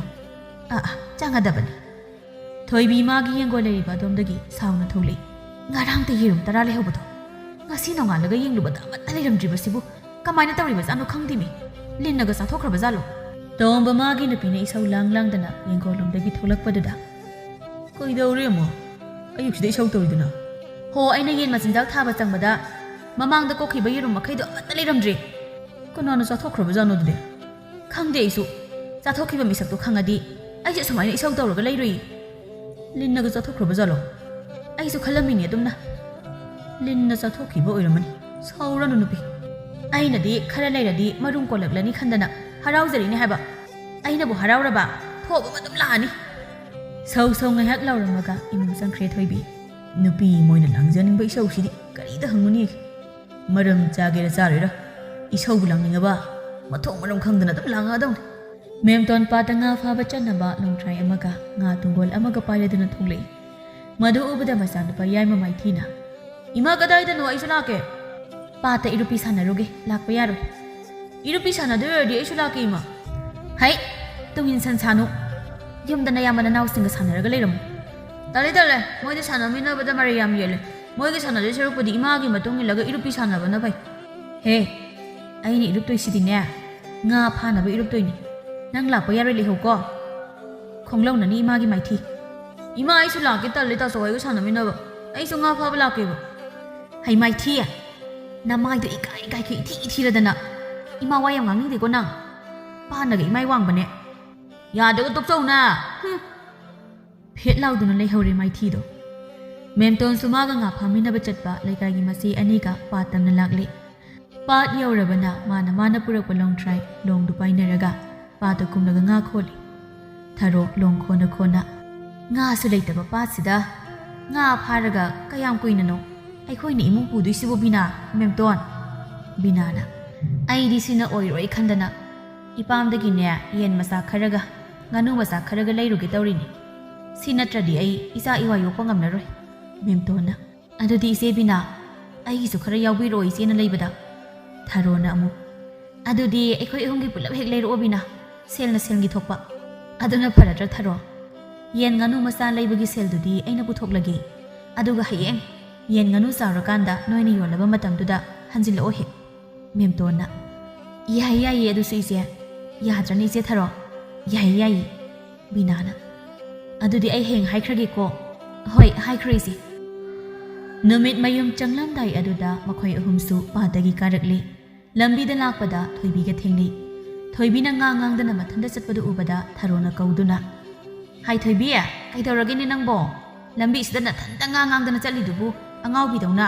"ꯑꯥ, ꯑꯥ, ꯆꯪꯉꯗꯕꯅꯤ꯫" ꯊꯣꯏꯕꯤ ꯃꯥꯒꯤ ꯌꯦꯡꯒꯣꯜ ꯂꯩꯔꯤꯕ ꯑꯗꯣꯝꯗꯒꯤ ꯁꯥꯎꯅ ꯊꯣꯛꯂꯛꯏ꯫ "ꯉꯔꯥꯡꯇ ꯌꯦꯔꯨꯝ ꯇꯔꯥ ꯂꯩꯍꯧꯕꯗꯣ ꯉꯁꯤ ꯅꯣꯡꯉꯥꯜꯂꯒ ꯌꯦꯡꯂꯨꯕꯗ ꯑꯃꯠꯇ ꯂꯩꯔꯝꯗ꯭ꯔꯤꯕꯁꯤꯕꯨ ꯀꯃꯥꯏꯅ ꯇꯧꯔꯤꯕꯖꯥꯠꯅꯣ ꯈꯪꯗꯦꯃꯤ꯫ ꯂꯤꯟꯅꯒ ꯆꯥꯊꯣꯛꯈ꯭ꯔꯕꯖꯥꯠꯂꯣ?" ꯇꯣꯝꯕ ꯃꯥꯒꯤ ꯅꯨꯄꯤꯅ ꯏꯁꯧ ꯂꯥꯡ ꯂꯥꯡꯗꯅ ꯌꯦꯡꯒꯣꯜꯂꯣꯝꯗꯒꯤ ꯊꯣꯛꯂꯛꯄꯗꯨꯗ, "ꯀꯩꯗꯧꯔꯦ ꯑꯃꯨꯛ? ꯑꯌꯨꯛꯁꯤꯗ ꯏꯁꯧ ꯇꯧꯔꯤꯗꯨꯅ?" "ꯍꯣ, ꯑꯩꯅ ꯌꯦꯟ ꯃꯆꯤꯟꯖꯥꯛ ꯊꯥꯕ ꯆꯪꯕꯗ ꯃꯃꯥꯡꯗ ꯀꯣꯛꯈꯤꯕ ꯌꯦꯔꯨꯝ ꯃꯈꯩꯗꯣ ꯑꯃꯠꯇ ꯂꯩꯔꯝꯗ꯭ꯔꯦ꯫" "ꯀꯅꯥꯅ ꯆꯥꯊꯣꯛꯈ꯭ꯔꯕꯖꯥꯠꯅꯣ ꯑꯗꯨꯗꯤ?" "ꯈꯪꯗꯦ ꯑꯩꯁꯨ꯫ ꯆꯥꯊꯣꯛꯈꯤꯕ ꯃꯤꯁꯛꯇꯣ ꯈꯪꯉꯗꯤ ꯑꯩꯁꯦ ꯁꯨꯃꯥꯏꯅ ꯏꯁꯧ ꯇꯧꯔꯒ ꯂꯩꯔꯣꯏꯌꯦ꯫" "ꯂꯤꯟꯅꯒ ꯆꯥꯊꯣꯛꯈ꯭ꯔꯕꯖꯥꯠꯂꯣ? ꯑꯩꯁꯨ ꯈꯜꯂꯝꯃꯤꯅꯦ ꯑꯗꯨꯝꯅ꯫ ꯂꯤꯟꯅ ꯆꯥꯊꯣꯛꯈꯤꯕ ꯑꯣꯏꯔꯝꯃꯅꯤ꯫ ꯁꯥꯎꯔꯅꯨ ꯅꯨꯄꯤ꯫ ꯑꯩꯅꯗꯤ ꯈꯔ ꯂꯩꯔꯗꯤ ꯃꯔꯨꯝ ꯀꯣꯜꯂꯛꯂꯅꯤ ꯈꯟꯗꯅ ꯍꯔꯥꯎꯖꯔꯤꯅꯦ ꯍꯥꯏꯕ꯫ ꯑꯩꯅꯕꯨ ꯍꯔꯥꯎꯔꯕ ꯊꯣꯛꯄ ꯑꯗꯨꯝ ꯂꯥꯛꯑꯅꯤ꯫ ꯁꯧ ꯁꯧ ꯉꯥꯏꯍꯥꯛ ꯂꯥꯎꯔꯝꯃꯒ ꯏꯃꯨꯡ ꯆꯪꯈ꯭ꯔꯦ ꯊꯣꯏꯕꯤ꯫ ꯅꯨꯄꯤ ꯃꯣꯏꯅ ꯂꯥꯡꯖꯅꯤꯡꯕ ꯏꯁꯧꯁꯤꯗꯤ ꯀꯔꯤꯗ ꯍꯪꯉꯨꯅꯤ? ꯃꯔꯝ ꯆꯥꯒꯦꯔꯥ ꯆꯥꯔꯣꯏꯔꯥ, ꯏꯁꯧꯕꯨ ꯂꯥꯡꯅꯤꯡꯉꯕ ꯃꯊꯣꯡ ꯃꯔꯝ ꯈꯪꯗꯅ ꯑꯗꯨꯝ ꯂꯥꯡꯉꯛꯑꯗꯧꯅꯤ꯫ ꯃꯦꯝꯇꯣꯟ ꯄꯥꯠꯇ ꯉꯥ ꯐꯥꯕ ꯆꯠꯅꯕ ꯂꯣꯡꯇ꯭ꯔꯥꯏ ꯑꯃꯒ ꯉꯥ ꯇꯨꯡꯒꯣꯜ ꯑꯃꯒ ꯄꯥꯏꯔꯗꯨꯅ ꯊꯣꯛꯂꯛꯏ꯫ ꯃꯗꯨ ꯎꯕꯗ ꯃꯆꯥꯅꯨꯄꯥ ꯌꯥꯏꯃ ꯃꯥꯏꯊꯤꯅ, "ꯏꯃꯥ, ꯀꯗꯥꯏꯗꯅꯣ? ꯑꯩꯁꯨ ꯂꯥꯛꯀꯦ꯫ ꯄꯥꯠꯇ ꯏꯔꯨꯞꯄꯤ ꯁꯥꯟꯅꯔꯨꯒꯦ, ꯂꯥꯛꯄ ꯌꯥꯔꯣꯏ"꯫ "ꯏꯔꯨꯞꯄꯤ ꯁꯥꯟꯅꯗꯣꯏ ꯑꯣꯏꯔꯗꯤ ꯑꯩꯁꯨ ꯂꯥꯛꯀꯦ, ꯏꯃꯥ"꯫ "ꯍꯩ, ꯇꯨꯡ ꯏꯟꯁꯟ ꯁꯥꯅꯨ꯫ ꯌꯨꯝꯗ ꯅꯌꯥꯝꯕ ꯅꯅꯥꯎꯁꯤꯡꯒ ꯁꯥꯟꯅꯔꯒ ꯂꯩꯔꯝꯃꯨ"꯫ "ꯇꯜꯂꯦ, ꯇꯜꯂꯦ, ꯃꯣꯏꯗ ꯁꯥꯟꯅꯃꯤꯟꯅꯕꯗ ꯃꯔꯩ ꯌꯥꯝ ꯌꯦꯠꯂꯦ꯫ ꯃꯣꯏꯒ ꯁꯥꯟꯅꯗꯣꯏ ꯁꯔꯨꯛꯄꯨꯗꯤ ꯏꯃꯥꯒꯤ ꯃꯇꯨꯡ ꯏꯜꯂꯒ ꯏꯔꯨꯞꯄꯤ ꯁꯥꯟꯅꯕꯅ ꯐꯩ"꯫ "ꯍꯦ, ꯑꯩꯅ ꯏꯔꯨꯞꯇꯣꯏꯁꯤꯗꯤꯅꯦ, ꯉꯥ ꯐꯥꯅꯕ ꯏꯔꯨꯞꯇꯣꯏꯅꯤ꯫ ꯅꯪ ꯂꯥꯛꯄ ꯌꯥꯔꯣꯏ, ꯂꯩꯍꯧꯀꯣ꯫ ꯈꯣꯡꯂꯧꯅꯅꯤ ꯏꯃꯥꯒꯤ ꯃꯥꯏꯊꯤ"꯫ "ꯏꯃꯥ, ꯑꯩꯁꯨ ꯂꯥꯛꯀꯦ, ꯇꯜꯂꯦ ꯇꯥꯆꯧ ꯍꯣꯏꯒ ꯁꯥꯟꯅꯃꯤꯟꯅꯕ꯫ ꯑꯩꯁꯨ ꯉꯥ ꯐꯥꯕ ꯂꯥꯛꯀꯦꯕ"꯫ "ꯍꯩ ꯃꯥꯏꯊꯤ, ꯅꯃꯥꯏꯗꯣ ꯏꯀꯥꯏ ꯏꯀꯥꯏꯈꯩ ꯏꯊꯤ ꯏꯊꯤꯔꯗꯅ꯫ ꯏꯃꯥ ꯋꯥ ꯌꯥꯝ ꯉꯥꯡꯅꯤꯡꯗꯦꯀꯣ ꯅꯪ꯫ ꯄꯥꯟꯅꯒ ꯏꯃꯥꯏ ꯋꯥꯡꯕꯅꯦ꯫ ꯌꯥꯗꯒ ꯇꯣꯛꯆꯧꯅ꯫ ꯍꯨꯝ"꯫ ꯐꯦꯠ ꯂꯥꯎꯗꯨꯅ ꯂꯩꯍꯧꯔꯦ ꯃꯥꯏꯊꯤꯗꯣ꯫ ꯃꯦꯝꯇꯣꯟꯁꯨ ꯃꯥꯒ ꯉꯥ ꯐꯥꯃꯤꯟꯅꯕ ꯆꯠꯄ ꯂꯩꯀꯥꯏꯒꯤ ꯃꯆꯦ ꯑꯅꯤꯒ ꯄꯥꯠ ꯇꯝꯅ ꯂꯥꯛꯂꯦ꯫ ꯄꯥꯠ ꯌꯧꯔꯕꯅ ꯃꯥꯅ ꯃꯥꯅ ꯄꯨꯔꯛꯄ ꯂꯣꯡꯇ꯭ꯔꯥꯏ ꯂꯣꯡꯗꯨ ꯄꯥꯏꯅꯔꯒ ꯄꯥꯠꯇ ꯀꯨꯝꯂꯒ ꯉꯥ ꯈꯣꯜꯂꯤ꯫ ꯊꯔꯣ ꯂꯣꯡ ꯈꯣꯟꯅ ꯈꯣꯟꯅ, "ꯉꯥꯁꯨ ꯂꯩꯇꯕ ꯄꯥꯠꯁꯤꯗ ꯉꯥ ꯐꯥꯔꯒ ꯀꯌꯥꯝ ꯀꯨꯏꯅꯅꯣ ꯑꯩꯈꯣꯏꯅ ꯏꯃꯨꯡ ꯄꯨꯗꯣꯏꯁꯤꯕꯨ ꯕꯤꯅꯥ, ꯃꯦꯝꯇꯣꯟ?" ꯕꯤꯅꯥꯅ, "ꯑꯩꯗꯤ ꯁꯤꯅ ꯑꯣꯏꯔꯣꯏ ꯈꯟꯗꯅ ꯏꯄꯥꯝꯗꯒꯤꯅꯦ ꯌꯦꯟ ꯃꯆꯥ ꯈꯔꯒ ꯉꯥꯅꯨ ꯃꯆꯥ ꯈꯔꯒ ꯂꯩꯔꯨꯒꯦ ꯇꯧꯔꯤꯅꯤ꯫ ꯁꯤ ꯅꯠꯇ꯭ꯔꯗꯤ ꯑꯩ ꯏꯆꯥ ꯏꯋꯥ ꯌꯣꯛꯄ ꯉꯝꯂꯔꯣꯏ"꯫ ꯃꯦꯝꯇꯣꯟꯅ, "ꯑꯗꯨꯗꯤ ꯏꯆꯦ ꯕꯤꯅꯥ, ꯑꯩꯒꯤꯁꯨ ꯈꯔ ꯌꯥꯎꯕꯤꯔꯛꯑꯣ ꯏꯆꯦꯅ ꯂꯩꯕꯗ"꯫ ꯊꯔꯣꯅ ꯑꯃꯨꯛ, "ꯑꯗꯨꯗꯤ ꯑꯩꯈꯣꯏ ꯑꯍꯨꯝꯒꯤ ꯄꯨꯂꯞ ꯍꯦꯛ ꯂꯩꯔꯛꯑꯣ ꯕꯤꯅꯥ, ꯁꯦꯜꯅ ꯁꯦꯜꯒꯤ ꯊꯣꯛꯄ꯫ ꯑꯗꯨꯅ ꯐꯔꯗ꯭ꯔꯥ ꯊꯔꯣ? ꯌꯦꯟ ꯉꯥꯅꯨ ꯃꯆꯥ ꯂꯩꯕꯒꯤ ꯁꯦꯜꯗꯨꯗꯤ ꯑꯩꯅ ꯄꯨꯊꯣꯛꯂꯒꯦ꯫ ꯑꯗꯨꯒ ꯍꯌꯦꯡ ꯌꯦꯟ ꯉꯥꯅꯨ ꯆꯥꯎꯔꯀꯥꯟꯗ ꯅꯣꯏꯅ ꯌꯣꯜꯂꯕ ꯃꯇꯝꯗꯨꯗ ꯍꯟꯖꯤꯜꯂꯛꯑꯣ ꯍꯦꯛ"꯫ ꯃꯦꯝꯇꯣꯟꯅ, "ꯌꯥꯏꯌꯦ, ꯌꯥꯏꯌꯦ, ꯑꯗꯨꯁꯨ ꯏꯆꯦ꯫ ꯌꯥꯗ꯭ꯔꯅꯤ ꯏꯆꯦ ꯊꯔꯣ? ꯌꯥꯏꯌꯦ, ꯌꯥꯏꯌꯦ"꯫ ꯕꯤꯅꯥꯅ, "ꯑꯗꯨꯗꯤ ꯑꯩ ꯍꯌꯦꯡ ꯍꯥꯏꯈ꯭ꯔꯒꯦꯀꯣ"꯫ "ꯍꯣꯏ, ꯍꯥꯏꯈ꯭ꯔꯣ ꯏꯆꯦ"꯫ ꯅꯨꯃꯤꯠ ꯃꯌꯨꯝ ꯆꯪꯂꯝꯗꯥꯏ ꯑꯗꯨꯗ ꯃꯈꯣꯏ ꯑꯍꯨꯝꯁꯨ ꯄꯥꯠꯇꯒꯤ ꯀꯥꯔꯛꯂꯤ꯫ ꯂꯝꯕꯤꯗ ꯂꯥꯛꯄꯗ ꯊꯣꯏꯕꯤꯒ ꯊꯦꯡꯅꯩ꯫ ꯊꯣꯏꯕꯤꯅ ꯉꯥ ꯉꯥꯡꯗꯅ ꯃꯊꯟꯇ ꯆꯠꯄꯗꯨ ꯎꯕꯗ ꯊꯔꯣꯅ ꯀꯧꯗꯨꯅ, "ꯍꯥꯏ ꯊꯣꯏꯕꯤ, ꯀꯩꯗꯧꯔꯒꯦꯅꯦ ꯅꯪꯕꯣ? ꯂꯝꯕꯤꯁꯤꯗ ꯅꯊꯟꯇ ꯉꯥ ꯉꯥꯡꯗꯅ ꯆꯠꯂꯤꯗꯨꯕꯨ ꯑꯉꯥꯎꯕꯤꯗꯧꯅ?"